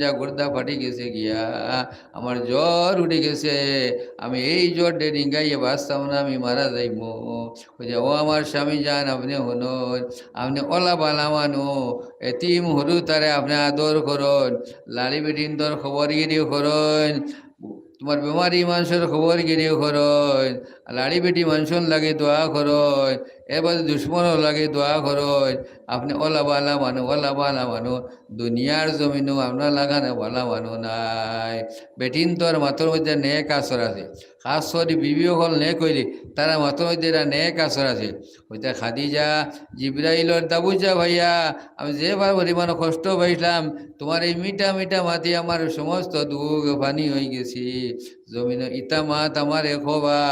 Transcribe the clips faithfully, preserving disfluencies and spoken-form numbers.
যা গুর্দা ফাটি গেছে গিয়া, আমার জ্বর উঠি গেছে, আমি এই জ্বর ডে ডিঙ্গাইয়া বাঁচতাম না, আমি মারা যাইমু। কইছে, "ও আমার স্বামী যান, আপনে হুনইন, আপনে অলা বালা মানু, এতিম হুরু তারে আপনে আদর করইন, লাড়ি বেটিন্তর খবরগিরি করইন, তুমার বেমারি মানষর খবরগিরি করইন, লাড়ি বেটি মানষর লাগি দোয়া করইন, এবার দুশমনর লাগি দোয়া করইন, আপনে অলা বালা মানু, অলা বালা মানু, দুনিয়ার জমিনো আপনার লাখান বালা মানু নাই।" বেটিন্তর মাতর মধ্যে নেক আসর আছে, খাস করি বিবি অকল নেক অইলে তারার মাতর মধ্যে এরা নেক আসর আছে। কইতা, "খাদিজা, জিব্রাইলর দাবুচা ভাইয়া, আমি যে বার পরিমাণ কষ্ট পাইছলাম, তুমার এই মিঠা মিঠা মাতে আমার সমস্ত দুখ পানি অইগেছে। জমিনো ইতা মাত আমারে কওবা,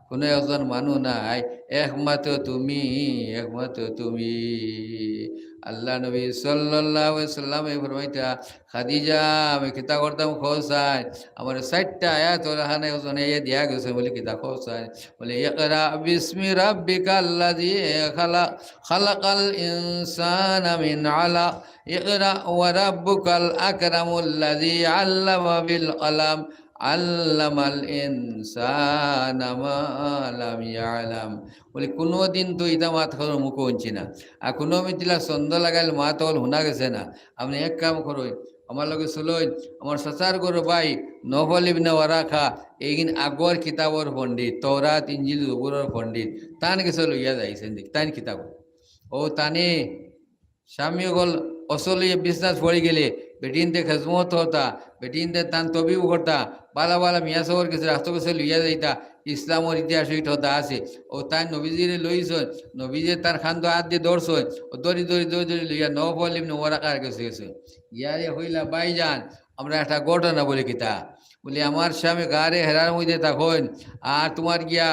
কুনু একজন মানু নাই, একমাত্র তুমি, একমাত্র তুমি।" আল্লার নবী সাল্লাল্লাহু আলাইহি ওয়াসাল্লামে ফরমাইতা, "খাদিজা, আমি কিতা করতাম কও চাইন, আমারে চাইরটা আয়াত অলাখান একজনে দিয়া গেছে, বলে কিতা কও চাইন?" বলে, "ইকরা বিসমি রাব্বিকাল্লাযী খালাক, খালাকাল ইনসানা মিন আলাক, ইকরা ওয়া রাব্বুকাল আকরামুল্লাযী আল্লামা বিল কলাম, আল্লামাল ইনসানা মা লাম ইয়ালাম।" বলে, "কুনুদিন তো ইতা মাত কারোর মুখো হুনছি না, আর কুনু মিতিলা ছন্দ লাগাইল মাত অকল হুনা গেছে না। আপনে এক কাম করইন, আমার লগে চলইন, আমার চাচার ঘরর ভাই নফল ইবনে ওয়ারাকা, এইগিন আগর কিতাবর পণ্ডিত, তওরাত, ইঞ্জিল, জবুরর পণ্ডিত, তান গেছে লইয়া যাইছইন দেখি, তাইন কিতাব।" ও তানে স্বামী অকল অসল অইয়া বিছনাত পড়ি গেলে, বেটিন্তে খেজমত করতা, বেটিন্তে তান তবিব করতা, বালা বালা মিয়া সবর গেছে, রাস্তা গেছে লইয়া যাইতা, ইসলামর ইতিহাস অইত হতা আছে। ও তাইন নবীজিরে লইছইন, নবীজিয়ে তার খান্দো আত দিয়া ধরছইন, ও ধরি ধরি ধরি ধরি লইয়া নফল ইবনে ওয়ারাকার গেছে গেছইন। ইয়ারে কইলা, "ভাইজান, আমরা একটা ঘটনা বলি কিতা?" বলে, "আমার স্বামী গারে হেরার মধ্যে থাকইন, আর তুমার গিয়া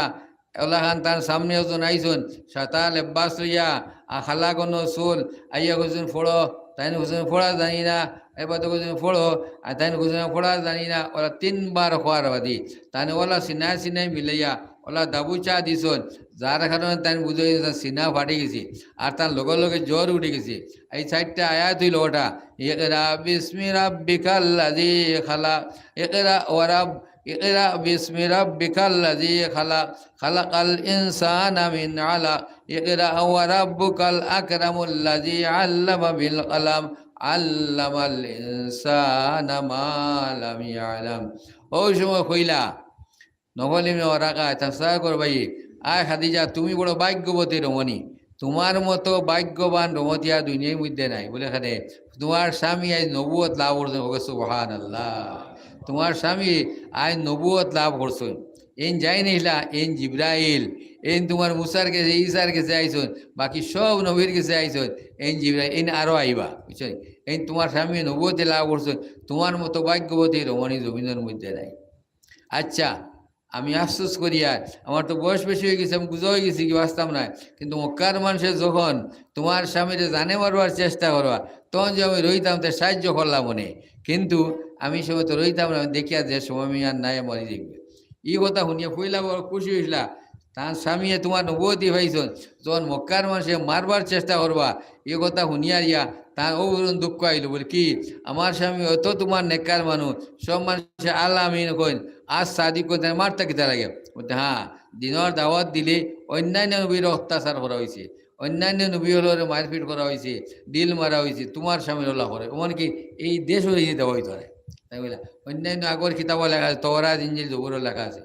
অলাখান তার সামনে একজন আইছইন, সাদা লেবাস লইয়া, আর কালা ঘন চুল, আইয়া কইছইন, 'পড়ো।' তাইন কইছইন, 'পড়া জানি না।' এবার তো কইছইন, 'পড়ো।' আর তাইন কইছইন, 'পড়া জানি না।' অলা তিনবার কওয়ার বাদে তাইন অলা সিনায় সিনায় মিলাইয়া অলা দাবুচা দিছইন, যার কারণে তাইন বুঝি গেছইন সিনা ফাটি গেছে, আর তার লগে লগে জ্বর উঠি গেছে। এই চাইরটা আয়াত অইলো অটা, "ইকরা বিসমি রাব্বিকাল্লাযী খালাক, ইকরা ওয়া রাব-, ইকরা বিসমি রাব্বিকাল্লাযী খালাক, খালাকাল ইনসানা মিন আলাক, ইকরা ওয়া রাব্বুকাল আকরামুল্লাযী আল্লামা বিল কলাম, আল্লামাল ইনসানা মা লাম ইয়ালাম।" ওই সময় কইলা, নফল ইবনে ওয়ারাকা, তার সাহাবা কর ভাই, "আয় খাদিজা, তুমি বড় ভাগ্যবতী রমণী, তুমার মতো ভাগ্যবান রমতী আর দুনিয়ার মধ্যে নাই।" বলে, "কেনে?" "তুমার স্বামী আইজ নবুয়ত লাভ করছইন।" কও সুবহানাল্লাহ। "তুমার স্বামী আইজ নবুয়ত লাভ করছইন।" এইন যাইন আইলা, এইন জিব্রাইল, এইন তুমার মুসার গেছে, ঈসার গেছে আইছইন, বাকি সব নবীর গেছে আইছইন, এইন জিব্রাইল, এইন আরো আইবা, বুঝছইন? এইন তুমার স্বামী নবুয়তে লাভ করছইন, তুমার মতো ভাগ্যবতী রমণী জমিনর মধ্যে নাই। আচ্ছা, আমি আফসোস করিয়ার, আমার তো বয়স বেশি অইগেছে, আমি বুঝা অইগেছি কি বাঁচতাম নায়। কিন্তু মক্কার মানষে যখন তুমার স্বামীরে জানে মারবার চেষ্টা করবা, তখন যে আমি রইতাম, তে সাহায্য করলাম অনে। কিন্তু আমি সময় তো রইতাম না, আমি দেখিয়া যে সময় আমি আর নাই, মরি যাইমু। ই কথা হুনিয়া পয়লা বড় খুশি অইছলা, তার স্বামীয়ে তুমার নবুয়তি পাইছইন, যখন মক্কার মানষে মারবার চেষ্টা করবা, ই কথা হুনিয়া ইয়া তার অউ দুঃখ আইলো, বলে, "কি, আমার স্বামী অত তুমার নেককার মানুষ, সব মানষে আল আমিন কইন, আস সাদিক কইন, তারে মারতা কিতা লাগে?" বলতে, "হ্যাঁ, দিনর দাওয়াত দিলে অন্যান্য নবীর অত্যাচার করা অইছে, অন্যান্য নবী অকলরে মারপিট করা অইছে, ঢিল মারা অইছে, তুমার স্বামীর অলা করে, এমনকি এই দেশও এই দেওয়া অইতো না।" তাই বলে, অন্যান্য আগর কিতাবও লেখা আছে, তওরাত, ইঞ্জিল, জবুরও লেখা আছে।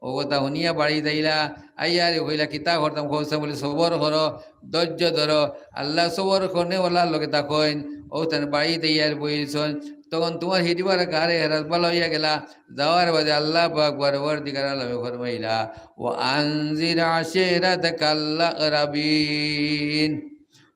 অউ কথা হুনিয়া বাড়িত আইলা, আইয়ারে কইলা, "কিতা করতাম কও চাইন?" বলে, "সবর করো, ধৈর্য ধরো, আল্লাহ সবর করনেওয়ালার লগে থাকইন।" অউ তান বাড়িত আইয়ার বইছইন, তখন তুমার হিদিবার গারে হেরাত বালা অইয়া গেলা। যাওয়ার বাদে আল্লাহ পাক পরওয়ারদিগার আলমে ফরমাইলা, "ওয়া আনজির আশিরাতাকাল আকরাবিন।"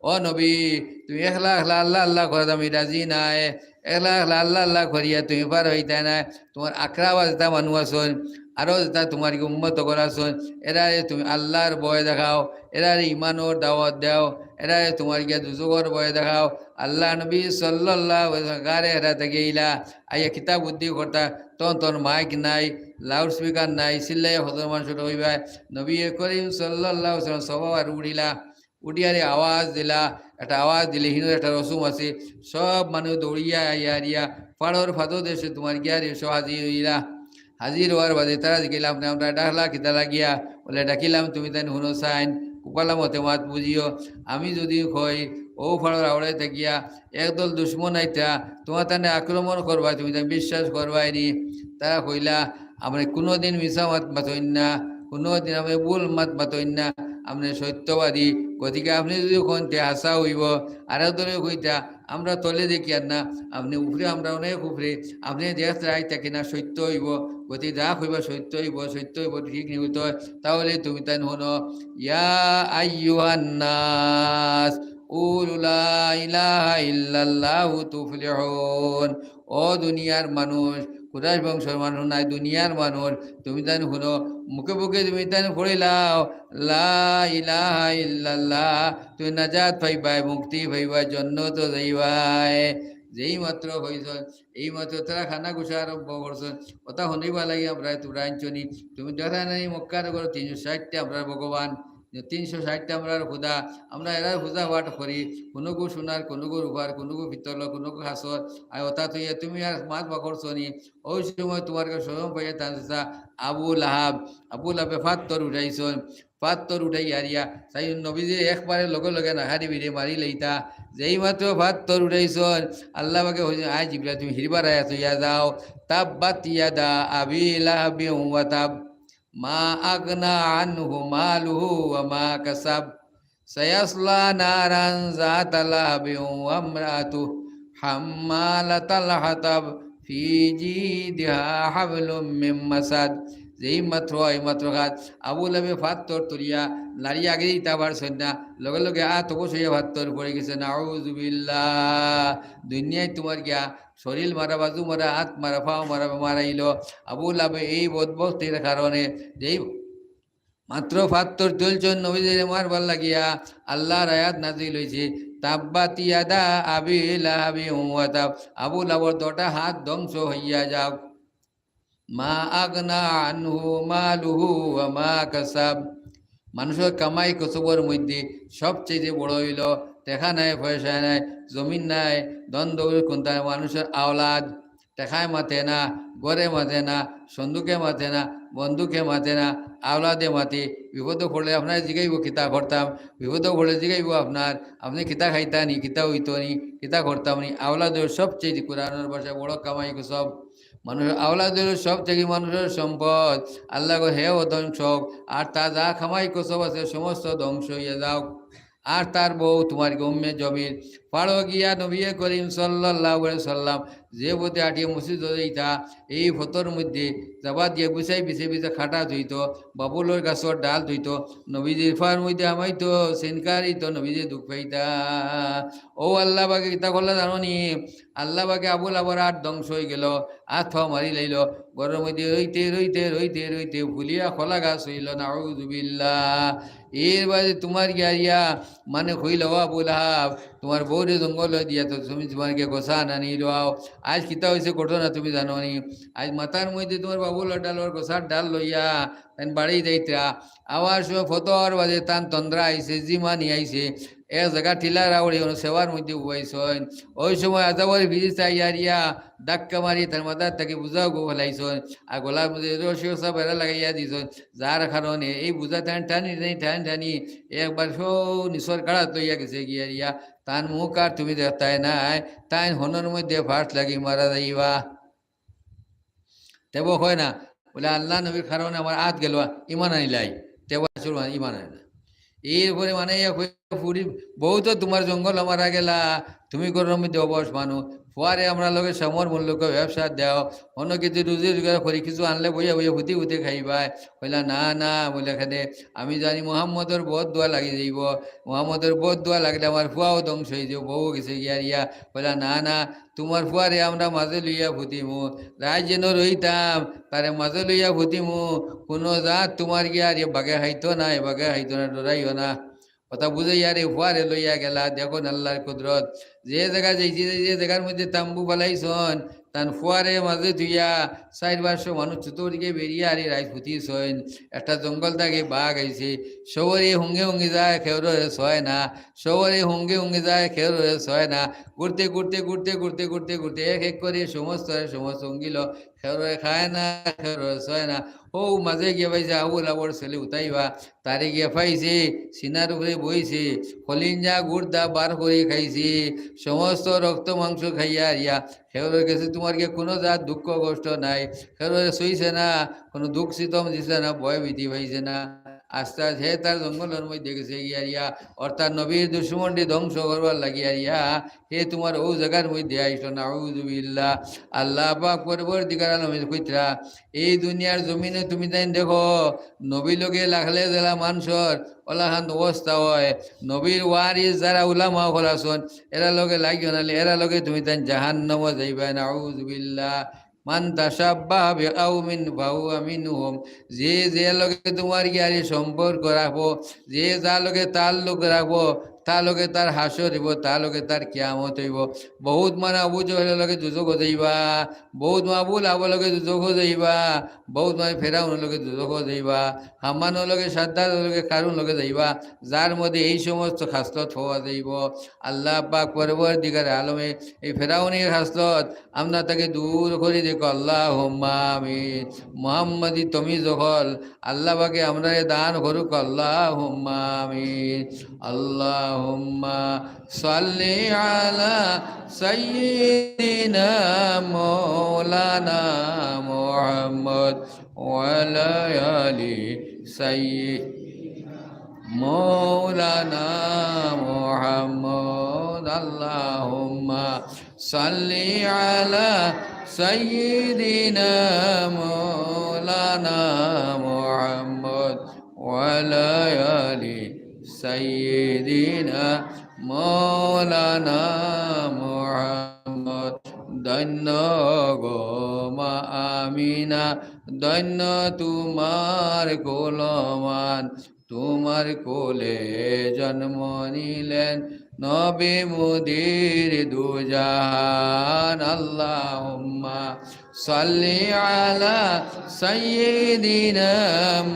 ও নবী, তুমি একলা একলা আল্লাহ আল্লাহ করাত আমি রাজি নায়, একলা একলা আল্লাহ আল্লাহ করিয়া তুমি পার অইতায় নায়। তুমার আকরাব যেতা মানুষ আছইন, আরো যেতা তুমার কি উম্মত অকল আছইন, এরারে তুমি আল্লাহর ভয় দেখাও, এরারে ইমানর দাওয়াত দেও, এরারে তুমার গিয়া দুজখর ভয় দেখাও। আল্লাহর নবী সাল্লাল্লাহু আলাইহি ওয়াসাল্লাম গারে হেরা থাকি আইলা, আইয়া কিতা বুদ্ধি করতা, তখন তখন মাইক নাই, লাউডস্পিকার নাই, চিল্লাইয়া কত মানুষ অইবায়। নবী করিম সাল্লাল্লাহু আলাইহি ওয়াসাল্লাম সভা আর উড়িলা, উঠিয়ারে আওয়াজ দিলা, একটা আওয়াজ দিলে হিনো একটা রসুম আছে, সব মানুষ দৌড়িয়া আইয়া আরিয়া পাড়র ফাদো দেশে তোমার গিয়ারে সব হাজির হইলা। হাজির হওয়ার বাদে তারা জিকাইলা, "আপনে আমরারে ডাকলা কিতা লাগিয়া?" বলে, "ডাকিলাম তুমি তাইন হুনো চাইন, কুপালা মতে মাত বুঝিও। আমি যদি কই ও পাড়র আওড়াই থাকিয়া একদল দুশমন আইতা, তোমার তানে আক্রমণ করবা, তুমি তাইন বিশ্বাস করবায় নি।" তারা কইলা, "আপনে কুনুদিন মিছা মাত মাতইন না, কুনুদিন আপনে ভুল মাত মাতইন না, আপনে সত্যবাদী। গতিকে আপনে যদি কইন তে হাছা অইবো।" আর একদলে কইতা, "আমরা তলে দেখিয়ার না, আপনে উপরে, আমরা অনেক উপরে, আপনে দেখরা আইতা কিনা সত্য অইবো, গতি যা কইবা সত্য অইবো, সত্য অইবো, ঠিক নি অইতো, তাহলে তুমি তাইন হুনো।" ইয়া আইয়ুহান নাস, কুলু লা ইলাহা ইল্লাল্লাহু তুফলিহুন। ও দুনিয়ার মানুষ, কুরাইশ বংশর মানুষ নায়, দুনিয়ার মানুষ, তুমি তাইন হুনো, মুখে মুখে তুমি তাইন পড়িলাও, লা ইলাহা ইল্লাল্লাহ, তুমি নাজাত পাইবায়, মুক্তি পাইবায়, জন্নত যাইবায়। যেই মাত্র কইছইন, এই মাত্র তারা কানা ঘুষা আরম্ভ করছইন। কথা হুনিবার লাগি আমরারে তোমরা আনছো নি। তুমি দেখরায় না নি মক্কা নগরো তিনশো ষাইটটা আমরার ভগবান, তিনশো ষাইটটা আমরার খুদা, আমরা এরার পূজা পাঠ করি, কুনুগু সোনার, কুনুগু রূপার, কুনুগু পিতলর, কুনুগু কাঁচর, আর অতা থইয়া তুমি আর মাত বার করছো নি। ওই সময় তোমার কাছে শরম পাইয়া তান চাচা আবু লাহাব, আবু লাহাবে পাত্থর উঠাইছইন, পাত্থর উঠাইয়া আরিয়া, তাইন নবীজিরে একবারে লগে লগে নাকানি ভিড়ে মারি লইতা। যেই মাত্র পাত্থর উঠাইছইন, আল্লাহ পাকে কইছইন, "আয় জিবরাইল, তুমি হিরবার আয়াত অইয়া যাও, তাব্বাত ইয়াদা আবি লাহাবিন ওয়া তাব, মা আগনা আনহু মালুহু ওয়া মা কাসাব, সায়াসলা নারান যাতা লাহাবিন ওয়া ইমরাতুহু হাম্মালাতাল হাতাব, ফি জিদিহা হাবলুম মিন মাসাদ।" যেই মাত্র, এই মাত্র কাত আবু লাহাবে পাত্থর তুলিয়া লাড়ি আগে দিতা পারছইন না, লগে লগে আত অবশ অইয়া পাত্থর পড়ি গেছে। নাউজুবিল্লাহ। দুনিয়ায় তোমার গিয়া শরীর মারা, বাজু মারা, আত মারা, পাও মারা, মারাইলো। আবু লাহাবে এই বদবখতির কারণে যেই মাত্র পাত্থর তুলছইন নবীজিরে মারবার লাগিয়া, আল্লাহর আয়াত নাজিল অইছে, "তাব্বাত ইয়াদা আবি লাহাবিন ওয়া তাব।" আবু লাহাবর দুটা হাত ধ্বংস অইয়া যাউক। "মা আগনা আনহু মালুহু ওয়া মা কাসাব।" মানুষর কামাই কসবর মধ্যে সবচেয়ে বড় অইলো টেকা নাই, পয়সা নাই, জমিন নাই, ধন দৌলত কুন্তা নাই, মানুষর আওলাদ। টেকায় মাতে না, ঘরে মাতে না, সন্দুকে মাতে না, বন্দুকে মাতে না, আওলাদে মাতে। বিপদো পড়লে আপনারে জিগাইবো কিতা করতাম, বিপদো পড়লে জিগাইবো আপনার, আপনে কিতা খাইতা নি, কিতা অইতো নি, কিতা করতাম নি। আওলাদর সবচেয়ে কোরআনর ভাষায় বড় কামাই কসব। মানুষর আওলাদর সবচেয়ে মানুষর সম্পদ। আল্লাহ কয়, "হে ও ধ্বংস, আর তা যা কামাই কসব আছে সমস্ত ধ্বংস অইয়া যাউক।" আর তার বউ তোমার গি উম্মে জমিল। পাড়ো গিয়া নবী করিম সাল্লাল্লাহু আলাইহি সাল্লাম যে পথে আটিয়া মসজিদো যাইতা, এই পথর মধ্যে যাবা দিয়া গুছাই বিছে বিছে কাটা থইতো, বাবুলর গাছর ডাল থইতো, নবীজির পার মধ্যে হামাইতো, সিনকারিতো, নবীজি দুখ পাইতা। ও আল্লাহ পাকে কিতা করলা জানো নি? আল্লাহ পাকে আবু লাহাবর আত ধ্বংস অইগেলো, আত পাও মারি লাইলো, ঘরর মধ্যে রইতে রইতে রইতে রইতে ফুলিয়া কলা গাছ অইলো, নাউজুবিল্লাহ। এর বাদে তোমার গিয়া আরিয়া মানে কইলা, "ও আবু লাহাব, তোমার বউরে জঙ্গলো দিয়া তো তুমি তোমার গিয়া গোছা আনানি লও।" আইজ কিতা অইছে ঘটনা তুমি জানো নি? আইজ মাথার মধ্যে তোমার বাবুলর ডালর গোছার ডাল লইয়া তাইন বাড়ি যাইতরা। আওয়ার সময় পথর বাদে তান তন্দ্রা আইছে, জিমানি আইছে, এক জাগা টিলার আওড়ি অনো সেবার মধ্যে বওয়াইছইন। ওই সময় আজাবর ফিরিস্তা আইয়া আরিয়া ধাক্কা মারি তান মাথার থাকি বুঝাগু ফালাইছইন। আর গলার মধ্যে রশি ওসা বেড়া লাগাইয়া দিছইন। যার কারণে এই বুঝা টানি টানি টানি টানি টানি একবার সব নিচর গাড়াত লইয়া গেছে গিয়া রিয়া। তান মুখ আর তুমি দেখতায় নায়, তাইন হনর মধ্যে ফাঁস লাগি মারা যাইবা। তেবো কয় না, বলে, "আল্লাহ নবীর কারণে আমার আত গেলো, ইমান আনিলাই।" তেবো আসল ইমান আনিলা। এরপরে মানে ইয়া কই ফুরি, "বউ তো তোমার জঙ্গলো মারা গেলা, তুমি ঘরর মধ্যে অবশ মানুষ।" ফুয়ারে আমরার লগে সমর মূল্যকে ব্যবসা দেও, অন্য কিছু রুজি রোজগার করি, কিছু আনলে বইয়া বইয়া ফুতি ফুতি খাইবায়। কইলা, "না, না," বলে, "কেনে, আমি জানি মুহাম্মদর বদ দোয়া লাগি যাইবো, মুহাম্মদর বদ দোয়া লাগলে আমার ফুয়াও ধ্বংস অইযিবো, বউও গেছে গিয়া রিয়া।" কইলা, "না, না, তোমার ফুয়ারে আমরা মাঝে লইয়া ফুতিমু, রাইত যেন রইতাম, তারে মাঝে লইয়া ফুতিমু, কুনু জাত তোমার গিয়া রিয়া বাগে খাইতো না, এ বাগে খাইতো না, ডরাইও না।" কথা বুঝাইয়া রে ফুয়ারে লইয়া গেলা। দেখইন আল্লাহর কুদরত। যে জাগা যাইছি, যে জাগার মধ্যে তাম্বু ফালাইছইন, তান ফুয়ারে মাঝে থুইয়া চাইর পাঁচশো মানুষ চতুর্দিকে বেরিয়া আরি রাইত ফুতিছইন। একটা জঙ্গল থাকি বাঘ আইছে। সবরে হুঙ্গে হুঙ্গে যায়, কেউরে সয় না। সবরে হুঙ্গে হুঙ্গে যায়, কেউরে সয় না। ঘুরতে ঘুরতে ঘুরতে ঘুরতে ঘুরতে ঘুরতে এক এক করি সমস্ত সমস্ত হুঙ্গিল। কেউরে খায় না, কেউরে সয় না। ও মাঝে গিয়া পাইছে আবু লাবর ছেলে উতাইবা। তারে গিয়া পাইছে, সিনার উপরে বইছে, কলিঞ্জা গুর্দা বার করি খাইছে, সমস্ত রক্ত মাংস খাইয়া আরিয়া। কেউরে গেছে তোমার গিয়া কোনো জাত দুঃখ কষ্ট নাই। কেউরে সইছে না, কোনো দুঃখ সিতম দিছে না, ভয় ভীতি পাইছে না। আস্তে আস্তে হে তার জঙ্গলর মধ্যে গেছে গিয়া আরিয়া, অর্থাৎ নবীর দুশমনরে ধ্বংস করবার লাগি আরিয়া, হে তোমার ও জাগার মধ্যে আইসো, নাউজুবিল্লাহ। আল্লাহ পাক পরবর্তীকার আলমে কইতরা, এই দুনিয়ার জমিনে তুমি তাইন দেখো, নবী লগে লাগলে যেলা মানষর অলাখান অবস্থা অয়, নবীর ওয়ারিস যারা উলামা অকল আছইন, এরা লগে লাগিও নালে, এরা লগে তুমি তাইন জাহান্নামো যাইবা, নাউজুবিল্লাহ। মান তাশাব্বাহা বিকাউমিন ফাহুয়া মিনহুম। যে যে লগে তোমার গিয়ারি সম্পর্ক রাখবো, যে যা লগে তাল্লুক রাখবো, তা লগে তার হাশর অইবো, তা লগে তার কিয়ামত অইবো। বহুত মানে আবু জহলর লগে দুজখো যাইবা, বহুত মানে আবু লাহাবর লগে দুজখো যাইবা, বহুত মানে ফেরাউনর লগে দুজখো যাইবা, হামানর লগে, সাদ্দাদর লগে, কারুনর লগে যাইবা, যার মধ্যে এই সমস্ত খাসলত পাওয়া যাইবো। আল্লাহ পাক পরবর্তীকার আলমে এই ফেরাউনি খাসলত আমরা তাকে দূর করি দেখো, আল্লাহুম্মা আমিন। মোহাম্মদী তমিজ অকল আল্লাহ পাকে আমরারে দান করুক, আল্লাহুম্মা আমিন। আল্লাহুম্মা সাল্লি আলা সাইয়্যিদিনা মাওলানা মুহাম্মদ ওয়া আলা আলি সাইয়্যিদিনা মাওলানা মুহাম্মদ। আল্লাহুম্মা সাল্লি আলা সাইয়্যিদিনা মাওলানা মুহাম্মদ ওয়া আলা আলি সাইয়্যিদিনা মাওলানা মুহাম্মদ। ধন্য গো মা আমিনা, ধন্য তোমার কুলমান, তোমার কোলে জন্ম নিলেন নবী মুদির দুজাহান। আল্লাহুম্মা সাল্লি আলা সাইয়্যিদিনা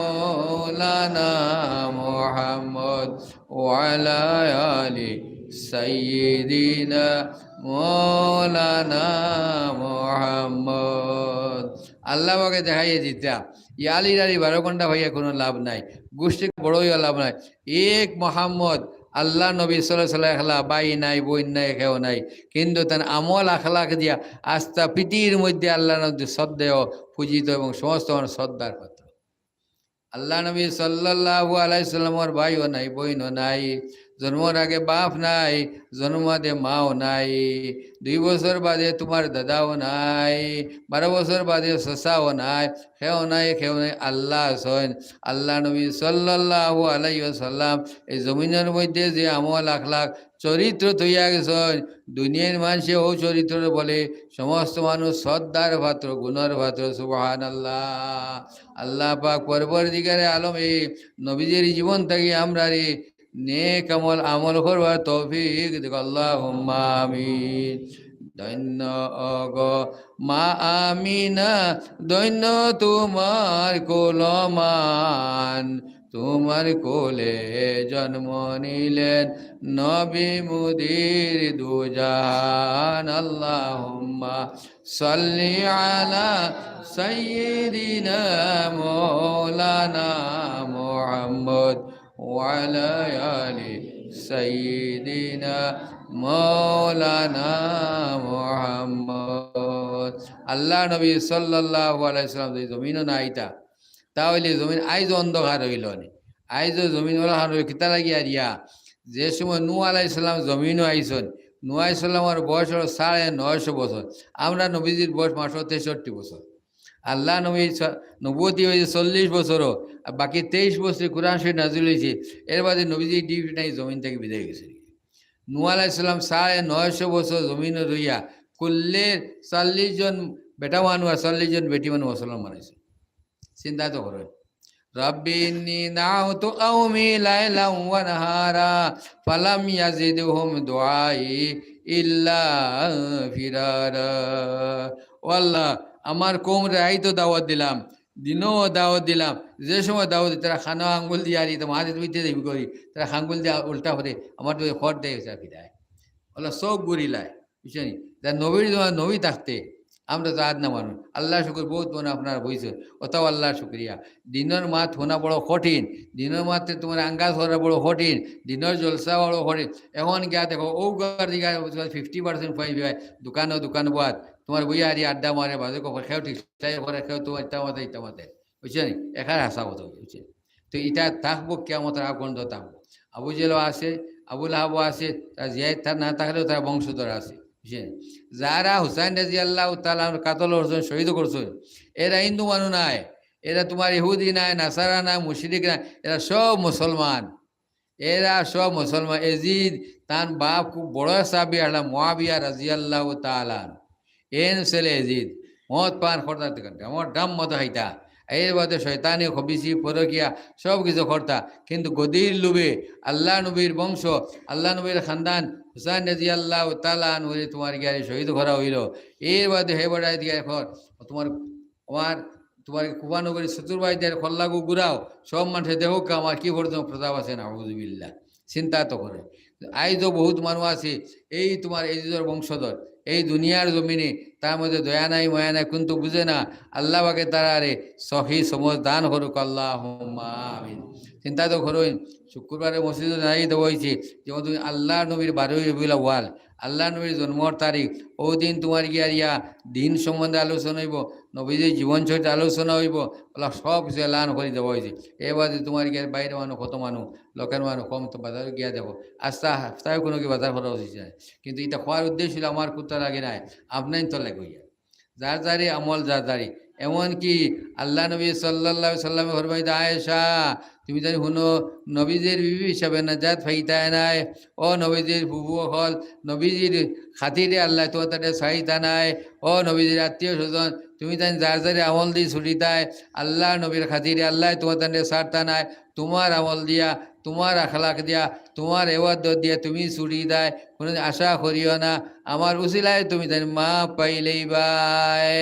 মাওলানা মুহাম্মদ ওয়া আলা আলি সাইয়্যিদিনা মাওলানা মুহাম্মদ। আল্লাহ পাকে দেখাইয়া দিতা, ই আলির আলি বারো ঘন্টা পাইয়া কোনো লাভ নাই, গোষ্ঠী বড় অইয়া লাভ নাই। এক মোহাম্মদ, আল্লাহ নবী সাল্লাল্লাহু আলাইহি ওয়াসাল্লাম একলা, ভাই নাই, বইন নাই, কেউ নাই, কিন্তু তান আমল আখলাক দিয়া আস্তা পৃথিবীর মধ্যে আল্লাহ নবী শ্রদ্ধেয়, পূজিত এবং সমস্ত মানুষ শ্রদ্ধার পাত্র। আল্লাহ নবী সাল্লাল্লাহু আলাইহি সাল্লামর ভাইও নাই, বইনও নাই, জন্মর আগে বাপ নাই, জন্ম বাদে মাও নাই, দুই বছর বাদে তোমার দাদাও নাই, বারো বছর বাদে চাচাও নাই, কেউ নাই, কেউ নাই, আল্লাহ আছইন। আল্লাহ নবী সাল্লাল্লাহু আলাইহি ওয়াসাল্লাম এই জমিনর মধ্যে যে আমল আখলাক চরিত্র থইয়া গেছইন, দুনিয়ার মানষে ও চরিত্র বলে সমস্ত মানুষ শ্রদ্ধার পাত্র, গুণর পাত্র। সুবহানাল্লাহ। আল্লাহ পাক পরবর্তীকারে আলম এই নবীজির জীবন থাকি আমরারে নেক আমল, আমল করবার তৌফিক দিক। আল্লাহুম্মা আমিন। ধন্য অগ মা আমিনা, ধন্য তোমার কুলমান, তোমার কোলে জন্ম নিলেন নবী মুদির দুজাহান। আল্লাহুম্মা সাল্লি আলা সাইয়্যিদিনা মাওলানা মুহাম্মদ ওয়া আলা আলি সাইয়্যিদিনা মাওলানা মুহাম্মদ। আল্লাহ নবী সাল্লাল্লাহু আলাইহি ওয়াসাল্লাম যদি জমিনো না আইতা, তা অইলে জমিন আইজ অন্ধকার অইলো নে। আইজ জমিন অলাখান অইলো কিতা লাগি আরিয়া? যে সময় নূহ আলাইহিস সালাম জমিনো আইছইন, নূহ আলাইহিস সালামর বয়স অইলো সাড়ে নয়শো বছর। আমরার নবীজির বয়স মাত্র তেষট্টি বছর। আল্লাহ নবী স-, নবুয়তি অইছে চল্লিশ বছরও, আর বাকি তেইশ বছর কোরআন শরীফ নাজিল অইছে। এর বাদে নবীজি ডিউটি নাই, জমিন থাকি বিদায় গেছে। নূহ আলাইহিস সালাম সাড়ে নয়শো বছর জমিনো রইয়া কুল্লে চল্লিশ জন বেটা মানুষ আর চল্লিশ জন বেটি মানুষ মুসলমান বানাইছে। চিন্তা তো করইন। রাব্বি ইন্নী দাআউতু কওমি লাইলাও ওয়া নাহারা ফালাম ইয়াজিদহুম দুআই ইল্লা ফিরারা। ও আল্লাহ, আমার কওমরে রাইতো দাওয়াত দিলাম, দিনো দাওয়াত দিলাম, যে সময় দাওয়াত দিই তারা কানো আঙ্গুল দিয়া আর ইতা মাঝে তুমি ইতে দেবি করি, তারা আঙ্গুল দিয়া উল্টা করে আমার তো খট দেয়, ওটা ফিরায়। ওলা চউখ ঘুরিলায়, বুঝছনি? যার নবীর জমানাত নবী থাকতে আমরা তো আদনা মানুষ। আল্লাহর শুকর, বউত মানুষ আপনারা বইছইন, ওটাও আল্লাহর শুকরিয়া। দিনর মাত হুনা বড় কঠিন, দিনর মাতে তুমার আন্দাজ করা বড় কঠিন, দিনর জলসা বড় কঠিন। এখন গিয়া দেখো, ও গার দিকে fifty percent পাই ভাই, দোকানো দোকান বাদ, তুমার বইয়া হারি আড্ডা মারে, বাজে কখন খেউ ঠিক তাই করে, খেউ তো ইতা মাতে, ইতা মাতে, বুঝছনি? এখানে হাছা কথা, বুঝছনি? তো ইটা থাকবো, কিয়ামতর আগ পর্যন্ত থাকবো। আবু জেহেলও আছে, আবু লাহাবও আছে, তারা জিয়াই তার না থাকলেও তারা বংশধর আছে, বুঝছনি? যারা হুসাইন রাদিয়াল্লাহু তাআলা আনহুর কাতল করছইন, শহীদ করছইন, এরা হিন্দু মানুষ নায়, এরা তুমার ইহুদি নায়, নাসারা নায়, মুশরিক নায়, এরা সব মুসলমান। এরা সব মুসলমান। এজিদ তান বাপ খুব বড় সাহাবী আছলা মুআবিয়া রাদিয়াল্লাহু তাআলা আনহু। এন ছেলে এজিদ মদ পান করতা, আমার ডাম মদ খাইতা। এর বাদে শয়তানি, খবিসি, পরকিয়া সব কিছু করতা। কিন্তু গদির লোভে আল্লাহ নবীর বংশ, আল্লাহ নবীর খানদান হুসাইন রাদিয়াল্লাহু তাআলা আনহুরে তুমার গিয়ারে শহীদ করা অইলো। এর বাদে হে বড়াই দিয়া এখন তুমার আমার তুমার কুফা নগরী চতুর্বাই দিয়া কল্লাগু ঘুরাও, সব মানষে দেখউক্কা আমার কি পর্যন্ত প্রতাপ আছে, নাউজুবিল্লাহ। চিন্তা তো করে। আইজও বউত মানুষ আছে, এই তুমার এজিদর বংশধর, এই দুনিয়ার জমিনে তার মধ্যে দয়া নাই, মায়া নাই, কিন্তু বুঝে না। আল্লাহ পাকে তারারে সহি সমঝ দান করউক, আল্লাহুম্মা আমিন। চিন্তা তো করইন, শুক্রবারে মসজিদো জানাই দেওয়া অইছে, যেমন তুমি আল্লাহর নবীর বারোই রবিউল আউয়াল, আল্লাহ নবীর জন্মর তারিখ, ও দিন তুমার গিয়ারিয়া দিন সম্বন্ধে আলোচনা অইবো, নবীজির জীবন চরিত্র আলোচনা অইবো, ওলা সব কিছু এলান করি দেওয়া অইছে। এর বাদে তুমার গিয়ার বাইরে মানুষ, কত মানুষ, লোকের মানুষ কম, তো বাজারো গিয়া দেখো, আস্তা হাপ্তায় কুনু কি বাজার করা উচিত নায়, কিন্তু ইটা কওয়ার উদ্দেশ্য অইলো আমার কুত্তা লাগে নায়, আপনাইন তো লাগে অইয়া। যার যারি আমল যার যারি। এমনকি আল্লাহ নবী সাল্লাল্লাহু আলাইহি সাল্লামে ফরমাইতা, আয়েশা, তুমি তাইন হুনো, নবীজির বিবি হিসাবে নাজাত পাইতায় নায়। ও নবীজির ফুফু অকল, নবীজির খাতিরে আল্লায় তুমার তানরে ছাড়তা নায়। ও নবীজির আত্মীয় স্বজন, তুমি তাইন যার যারি আমল দি ছুটিতায়, আল্লাহর নবীর খাতিরে আল্লায় তুমার তানরে ছাড়তা নায়। তুমার আমল দিয়া, তুমার আখলাক দিয়া, তুমার এবাদত দিয়া তুমি ছুটিতায়, কুনুদিন আশা করিও না। আমার উছিলায় তুমি তাইন মাফ পাইলাইবায়।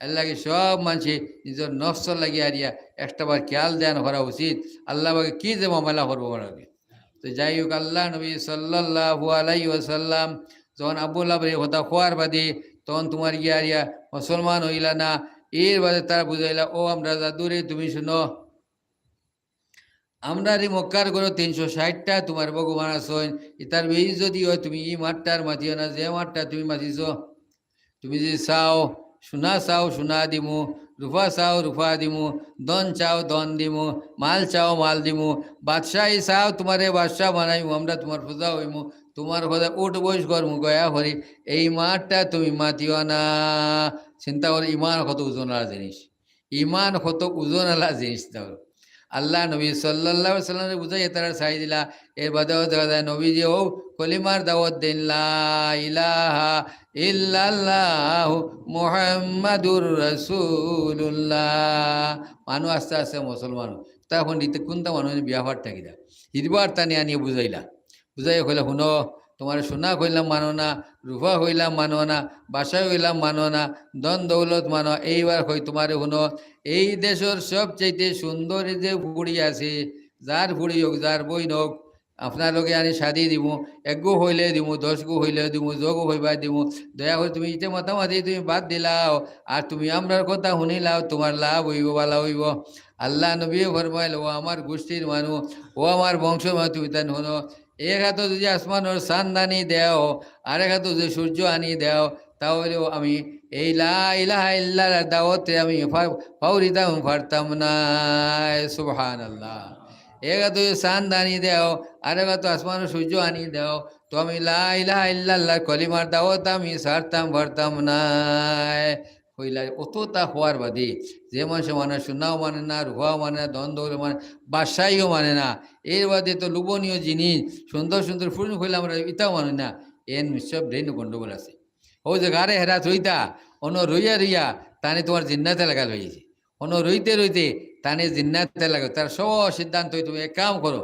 এরলাগি সব মানষে নিজর নফসর লাগি আরিয়া একটাবার খেয়াল ধ্যান করা উচিত। আল্লাহ পাকে কি যে মামলা করবো আমার লগে। তো যাই হউক, আল্লাহ নবী সাল্লাল্লাহু আলাইহি ওয়াসাল্লাম যখন আবু লাহাবর ই কথা কওয়ার বাদে, তখন তুমার গিয়ারিয়া মুসলমান অইলা না। এর বাদে তারা বুঝাইলা, ও আমরার জাদুরে, তুমি হুনো, আমরার ই মক্কার ঘরো তিনশো ষাইটটা তুমার ভগবান আছইন, ইতার বেইজ্জতি অয়, তুমি ই মাতটার মাতিও না, যে মাতটা তুমি মাতিছো। তুমি যদি চাও, সোনা চাও, সোনা দিমু, রূপা চাও, রূপা দিমু, ধন চাও, ধন দিমু, মাল চাও, মাল দিমু, বাদশাহী চাও, তুমারে বাদশাহ বানাইমু, আমরা তুমার প্রজা অইমু, তুমার কথা উঠ বইস করমু, গয়া করি, এই মাতটা তুমি মাতিও না। চিন্তা করো, ইমান কত ওজনআলা জিনিস, ইমান কত ওজনআলা জিনিস। দেখো, আল্লাহ নবী সাল্লাল্লাহু আলাইহি ওয়াসাল্লামরে বুঝাইয়া তারা ছাড়ি দিলা। এর বাদেও দেখা যায় নবীজি ও কলিমার দাওয়াত দেইন, লা ইলাহা ইল্লাল্লাহু মুহাম্মাদুর রাসূলুল্লাহ। মানুষ আস্তে আস্তে মুসলমান অয়। তখন ইতে কুনতা মানুষ বিয়া পার থাকি দা, হিরবার তানে আনিয়া বুঝাইলা। বুঝাইয়া কইলা, হুনো, তুমারে সোনা কইলাম মানো না, রূপা কইলাম মানো না, বাদশাহী কইলাম মানো না, ধন দৌলত মানো। এইবার কই তুমারে হুনো, এই দেশর সবচাইতে সুন্দরী যে ফুড়ি আছে, যার ফুড়ি অউক, যার বইন অউক, আপনার লগে আনি শাদি দিমু, এগু কইলে দিমু, দশগু কইলে দিমু, যগু কইবায় দিমু। দয়া করি তুমি ইতে মাতামাতি তুমি বাদ দিলাও, আর তুমি আমরার কথা হুনিলাও, তুমার লাভ অইবো, ভালা অইবো। আল্লাহ নবীয়ে ফরমাইলা, ও আমার গুষ্টির মানুষ, ও আমার বংশর মানুষ, তুমি তাইন হুনো, এক আতো যদি আসমানর চান্দ আনি দেও, আরেক আতো যদি সূর্য আনি দেও, তাইলেও আমি এই লা ইলাহা ইল্লাল্লাহর দাওয়াতরে আমি ফা-, ফাউরিতাম পারতাম নায়। সুবহানাল্লাহ। এক আতো যদি চান্দ আনি দেও, আরেক আতো আসমানর সূর্য আনি দেও, তো আমি লা ইলাহা ইল্লাল্লাহর কলিমার দাওয়াত আমি ছাড়তাম পারতাম নায়। কইলা, অততা কওয়ার বাদে যে মানষে মানে সোনাও মানে না, রূপাও মানে না, ধন দৌলত মানে, বাদশাহীও মানে না, এর বাদে তো লোভনীয় জিনিস, সুন্দর সুন্দর ফুড়ি কইলাম আমরা, ইতাও মানে না, এন নিশ্চয় brain গন্ডগোল আছে। অউ যে গারে হেরাত রইতা, অনো রইয়া রইয়া তানে তুমার জিন্নাতে লাগাল অইছে। অনো রইতে রইতে তানে জিন্নাতে লাগে। তার সব সিদ্ধান্ত অই, তুমি এক কাম করো,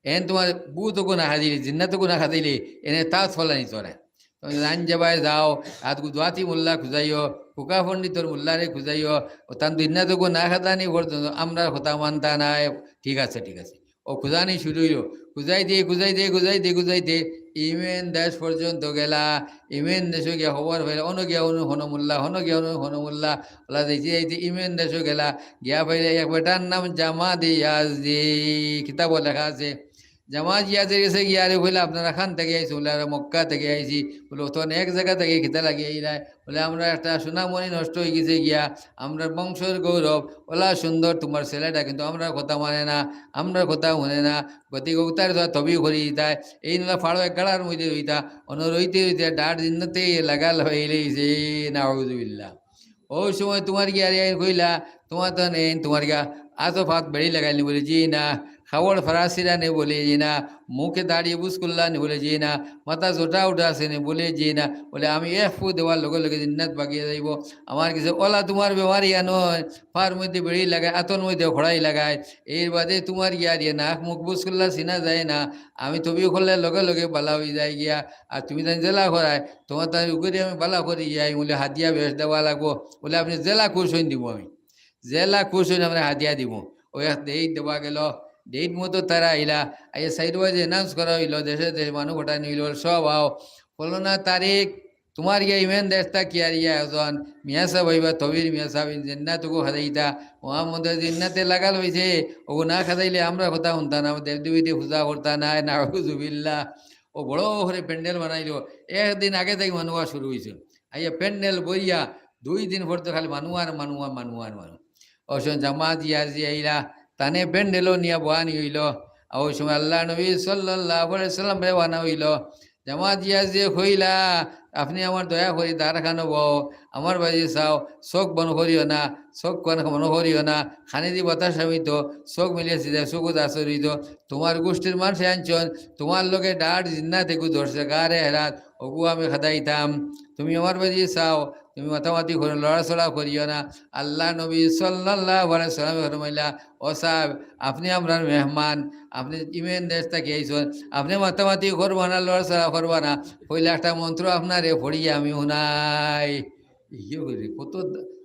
এন তোমার ভূতগু না খাদিলে, জিন্নাতগু না খাদিলে, এনে তাস ফলানি তোরে। তুমি জান যাবায় যাও, আতগু দোয়াতি মোল্লা খুজাইও, ফুকা পণ্ডিতর মোল্লারে খুজাইও, ও তান জিন্নাতগু না খাদানি পর্যন্ত আমরার কথা মানতা নায়। ঠিক আছে, ঠিক আছে। ও খুজানি শুরু অইলো, খুজাইতে, খুজাইতে, খুজাইতে, খুজাইতে ইমেন দেশ পর্যন্ত গেলা। ইমেন দেশো গিয়া খবর পাইলা, অনো গিয়া অনো হনো মোল্লা, হনো গিয়া অনো হনো মোল্লা, ওলা যাইতে যাইতে ইমেন দেশো গেলা। গিয়া পাইলা এক বেটার নাম জামাদি ইয়াজদি, কিতাবো লেখা আছে। জামাদি ইয়াজদির গেছে গিয়া রে কইলা, "আপনারা কান থাকি আইছো?" বলে, "আমরা মক্কা থাকি আইছি।" বলে, "অত এক জাগা থাকি কিতা লাগি আইলায়?" বলে, "আমরা একটা সোনামণি নষ্ট অই গেছে গিয়া, আমরার বংশর গৌরব, ওলা সুন্দর তোমার ছেলেটা, কিন্তু আমরার কথা মানে না, আমরার কথা হুনে না, গতিকে উতারে তো তবি করি দিতায়, এই নলা ফাড়ো এক গাড়ার মধ্যে রইতা, অনো রইতে রইতে ডাট জিন্নাতে লাগাল অইলাইছে।" নাউজুবিল্লাহ। ওই সময় তোমার গিয়া রে কইলা, "তোমার তো নেই, তোমার গিয়া আতো ফাত বেড়ি লাগাইল নি?" বলে, "জি না।" "খাবড় ফরাসিরা নি?" বলে, "জি না।" "মুখে দাড়ি বুস করলা নি?" বলে, "জি না।" "মাথা জোটা উঠা আছে নি?" বলে, "জি না।" বলে, "আমি এক ফু দেওয়ার লগে লগে জিন্নাত বাগিয়া যাইবো। আমার গেছে ওলা তোমার বেমারি আনো, ফার মধ্যে বেড়ি লাগায়, আতর মধ্যে খড়াই লাগায়, এর বাদে তোমার গিয়া রে নাক মুখ বুস করলা চিনা যায় না, আমি তবি করলে লগে লগে বালা অই যায় গিয়া, আর তুমি তান জেলা করায়, তোমার তান উগরে আমি বালা করি যাই।" বলে, "হাদিয়া বেশ দেওয়া লাগবো।" বলে, "আপনি জেলা খুশ হইন দিব আমি, জেলা খুশ হইন আমরা হাদিয়া দিব।" ওই এক ডেট দেওয়া গেল, ডেট মতো তারা আইলা। আইয়া সাইড ওয়াইজ অ্যানাউন্স করা হইলো, দেশে দেশে মানুষ পাঠানি হইলো, "সব আও, ফলনা তারিখ তোমার গিয়া ইমেন দেশ থাকি আর ইয়া একজন মিয়া সাহেব অইবা, তবির মিয়া সাহেব, জিন্নাতগু খাদাইতা, মোহাম্মদর জিন্নাতে লাগাল অইছে, ওগু না খাদাইলে আমরা কথা হুনতা না, দেব দেবীতে পূজা করতা না।" নাউজুবিল্লাহ। ও বড় করে প্যান্ডেল বানাইলো, একদিন আগে থাকি মানু আওয়া শুরু হইছে। আইয়া প্যান্ডেল ভরিয়া দুই দিন পর্যন্ত খালি মানু আর মানু আর মানু আর মানু। ওই সময় জামাদি ইয়াজদি আইলা, তানে প্যান্ডেলও নিয়া বহানি হইল। আর ওই সময় আল্লাহ নবী সাল্লাল্লাহু আলাইহি সাল্লাম রওয়ানা হইল। জামাদি ইয়াজদি কইলা, "আপনি আমার দয়া করি দ্বার খানো বও, আমার বাড়ি চাও, চোখ বন্ধ করিও না, চোখ কোন বন্ধ করিও না, খানি দি বাতাস আমি তো, চোখ মিলিয়ে সিধা চোখ আচরিত, তোমার গোষ্ঠীর মানুষ আনছন, তোমার লগে ডাট জিন্নাত এগু ধরছে গারে হেরাত, ওগু আমি খাদাইতাম, তুমি আমার বাড়ি চাও, তুমি মাতামাতি করে লড়াচড়া করিও না।" আল্লাহ নবী সাল্লাল্লাহু আলাইহি সাল্লাম ফরমাইলা, "ও সাহেব, আপনি আমরার মেহমান, আপনি ইমেন দেশ থাকি আইছন, আপনি মাতামাতি করবা না, লড়াচড়া করবা না, পইলা একটা মন্ত্র আপনারে পড়িয়া আমি হুনাই।" ইয়ে হইলে কত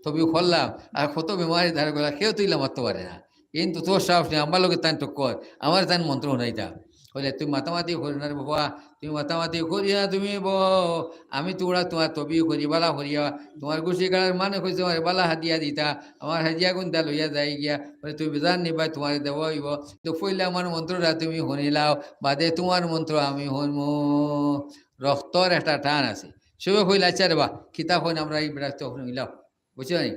তবি করলাম, আর কত বেমারি ধারে গলা, কেউ তুইলা মারতে পারে না। কিন্তু তোর সাহস নেই, আমার লগে তান টক্কর, আমার তান মন্ত্র হুনাইতা। কইলে, "তুমি মাতামাতি করিও না রে বাবা, তুমি মাতামাতি করিও না, তুমি বও, আমি তোমরা তোমার তবি করি, বালা করিয়া, তোমার গুছি গাড়ার মানে কইছে আমার বালা হাদিয়া দিতা, আমার হাদিয়া গুনতা লইয়া যাই গিয়া, বলে, তুমি বেজার নিবা, তোমার দেওয়া হইব, তো পইলা আমার মন্ত্রটা তুমি শুনিলাও, বাদে তোমার মন্ত্র আমি শুনমু।" রক্তর একটা টান আছে। সবে কইলা, "আচ্ছা রে বা, কিতা কইন আমরা এই বেড়া তো শুনিলাও।" বুঝছো নি?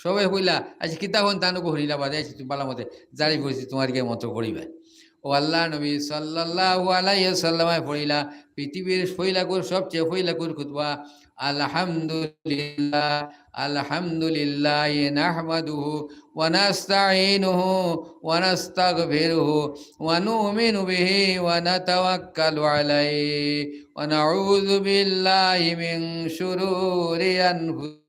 সবে কইলা, "আচ্ছা, কিতা কইন তানুকু হুনিলা বাদে, আচ্ছা, তুমি বালা মতে জারি করেছি, তোমার গিয়ে মন্ত্র পড়িবে।" ও আল্লাহ নবী সাল্লাল্লাহু আলাইহি ওয়াসাল্লামে পড়িলা, পৃথিবীর ফইলাকুর, সবচেয়ে ফইলাকুর খুতবা, "আলহামদুলিল্লাহ, আলহামদুলিল্লাহ নাহমাদুহু ওয়া নাস্তাঈনুহু ওয়া নাস্তাগফিরুহু ওয়া নুমিনু বিহি ওয়া নাতাওয়াক্কালু আলাইহি ওয়া নাউযু বিল্লাহি মিন শুরুরি আনফুসিনা"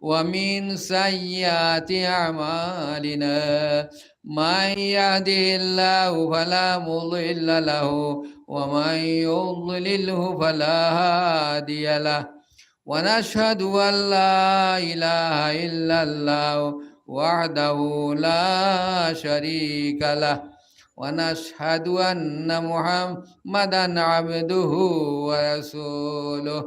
ومن سيئات أعمالنا، من يهده الله فلا مضل له، ومن يضلله فلا هادي له، ونشهد أن لا إله إلا الله وحده لا شريك له، ونشهد أن محمدا عبده ورسوله।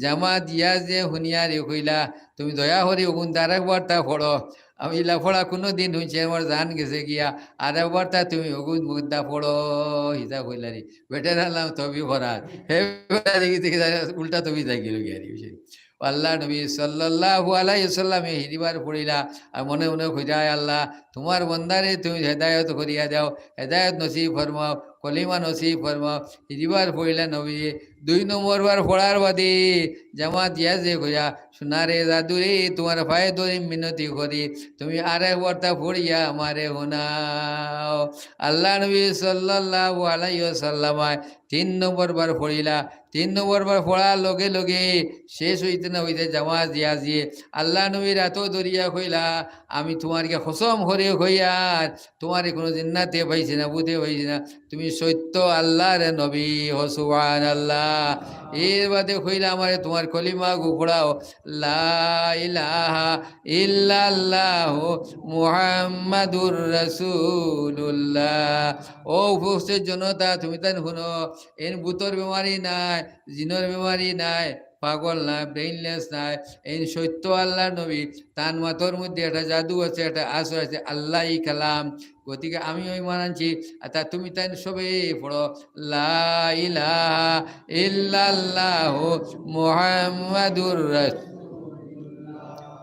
জামাত ইয়াজে হুনিয়ারি কইলা, "তুমি দয়া করি ওগুন আরেক বার্তা পড়ো।" আমি ইলা পড়া কোনো দিন হুনছি, আমার জান গেছে গিয়া, "আরেক বার্তা তুমি ওগুন মুদ্দা পড়ো।" হিতা কইলা রে, বেটার আলাম তবি করার। হে বেটা দেখি দেখি উল্টা তবি যাই গেল গিয়া রে, বুঝলি? আল্লাহ নবী সাল্লাল্লাহু আলাইহি ওয়াসাল্লামে হিরিবার পড়িলা, আর মনে মনে কইরা, "আয় আল্লাহ, তোমার বন্দারে তুমি হেদায়েত করিয়া দাও, হেদায়েত নসিব ফরমাও।" কলিমা নসিব ফরমাও। হিজিবার পড়িলা নবী, দুই নম্বর বার পড়ার বাদে জামাত দিয়া যে কইয়া, "সোনারে জাদুরে, তোমার পায়ে ধরি মিনতি করি, তুমি আরেকবার তা পড়িয়া আমারে হুনাও।" আল্লাহ নবী সাল্লাল্লাহু আলাইহি ওয়াসাল্লাম তিন নম্বর বার পড়িলা। তিন নম্বর বার পড়ার লগে লগে শেষ হইতে না হইতে জামাত দিয়া যে আল্লাহ নবীর আতো ধরিয়া কইলা, "আমি তোমার গিয়া কসম করে কইয়ার, তোমারে কোনো জিন্নাতে পাইছি না, ভূতে পাইছি না, তুমি সত্য আল্লাহর নবী।" হো সুবহানাল্লাহ। এর বাদে কইলা, "আমারে তোমার কলিমা গু পড়াও, লা ইলাহা ইল্লাল্লাহু মুহাম্মাদুর রাসূলুল্লাহ।" ও উপস্থিত জনতা, তুমি তাইন হুনো, এন ভূতর বেমারি নাই, জিনর বেমারি নাই, পাগল নাই, ব্রেইনলেস নাই, এন সত্য আল্লাহর নবী। তান মাতর মধ্যে একটা জাদু আছে, একটা আসর আছে, আল্লাহি কালাম। গতিকে আমি ওই মানানছি, আর তা তুমি তাইন সবে পড়ো, লা ইলাহা ইল্লাল্লাহু মুহাম্মাদুর রাসূল।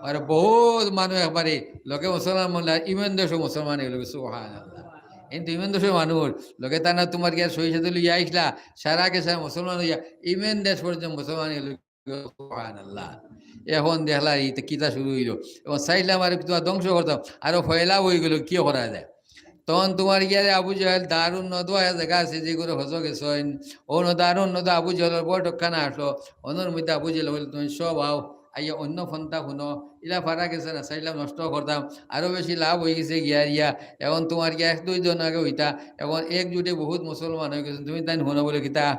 আর বহুত মানুষ একবারে লোকে মুসলমান মনে হয়, ইমান দেশও মুসলমান হইল, সুবহানাল্লাহ। কিন্তু ইমান দেশর মানুষ লোকে তারা তোমার গিয়া সহি সাথে লইয়া আইসলা, সারা গেছে মুসলমান হইয়া ইমান দেশ পর্যন্ত মুসলমান হইল, সুবহানাল্লাহ। এখন দেখলা এই তো কিতা শুরু হইল, এবং চাইলাম আর তোমার ধ্বংস করতাম, আরো ফয়লা হয়ে গেল, কি করা যায়? তখন তোমার গিয়ারে আবু জাহেল দারুন নদওয়া জায়গা আছে, যে করে হজ গেছইন, অনো দারুন নদওয়া আবু জাহেলর বৈঠকখানা আসলো, অনর মধ্যে আবু জাহেল বলে, "তুমি সব আও, আইয়া অন্য ফন্তা হুনো, ইলা ফারা গেছে না, চাইলাম নষ্ট করতাম, আরো বেশি লাভ হয়ে গেছে গিয়া ইয়া, এখন তোমার গিয়া এক দুই জন আগে হইতা, এখন একজুটে বহুত মুসলমান হয়ে গেছে, তুমি তাইন হুনো বলে কিতা?"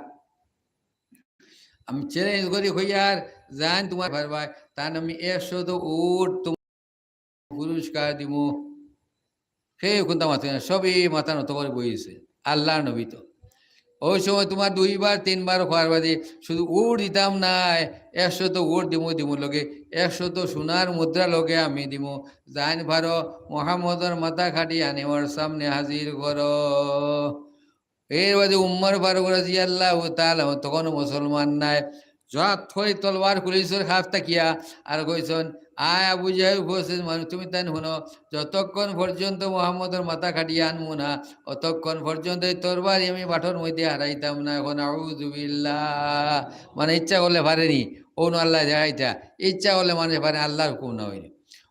আমি চ্যালেঞ্জ করি কইয়ার, জান তোমার পারবায়, তান আমি একশত উট পুরস্কার দিমু। হে কুন্তা মাতে না, সবই মাথা নত করে বইছে আল্লাহর নবী তো। ওই সময় তোমার দুইবার তিনবার খোয়ার বাদে শুধু উট দিতাম নায়, একশত উট দিমু, দিমু লগে একশত সোনার মুদ্রা লগে আমি দিমু। জান পারো, মোহাম্মদর মাথা কাটি আনি আমার সামনে হাজির করো। এর বাদে উমর ফারুক রাদিয়াল্লাহু তাআলা তখনও মুসলমান নাই। যা থই তলোয়ার খুলিছর খাপ থাকিয়া আর কইছন, "আয় আবু জাহেল উপস্থিত মানুষ, তুমি তাইন হুনো, যতক্ষণ পর্যন্ত মোহাম্মদর মাথা কাটিয়া আনমু না, অতক্ষণ পর্যন্ত এই তরবারি আমি বাটর মধ্যে হারাইতাম না।" এখন আউযুবিল্লাহ, মানে ইচ্ছা করলে পারেনি, অনো আল্লাহ দেখাইতা, ইচ্ছা করলে মানুষ পারে, আল্লাহর হুকুম না হইলে।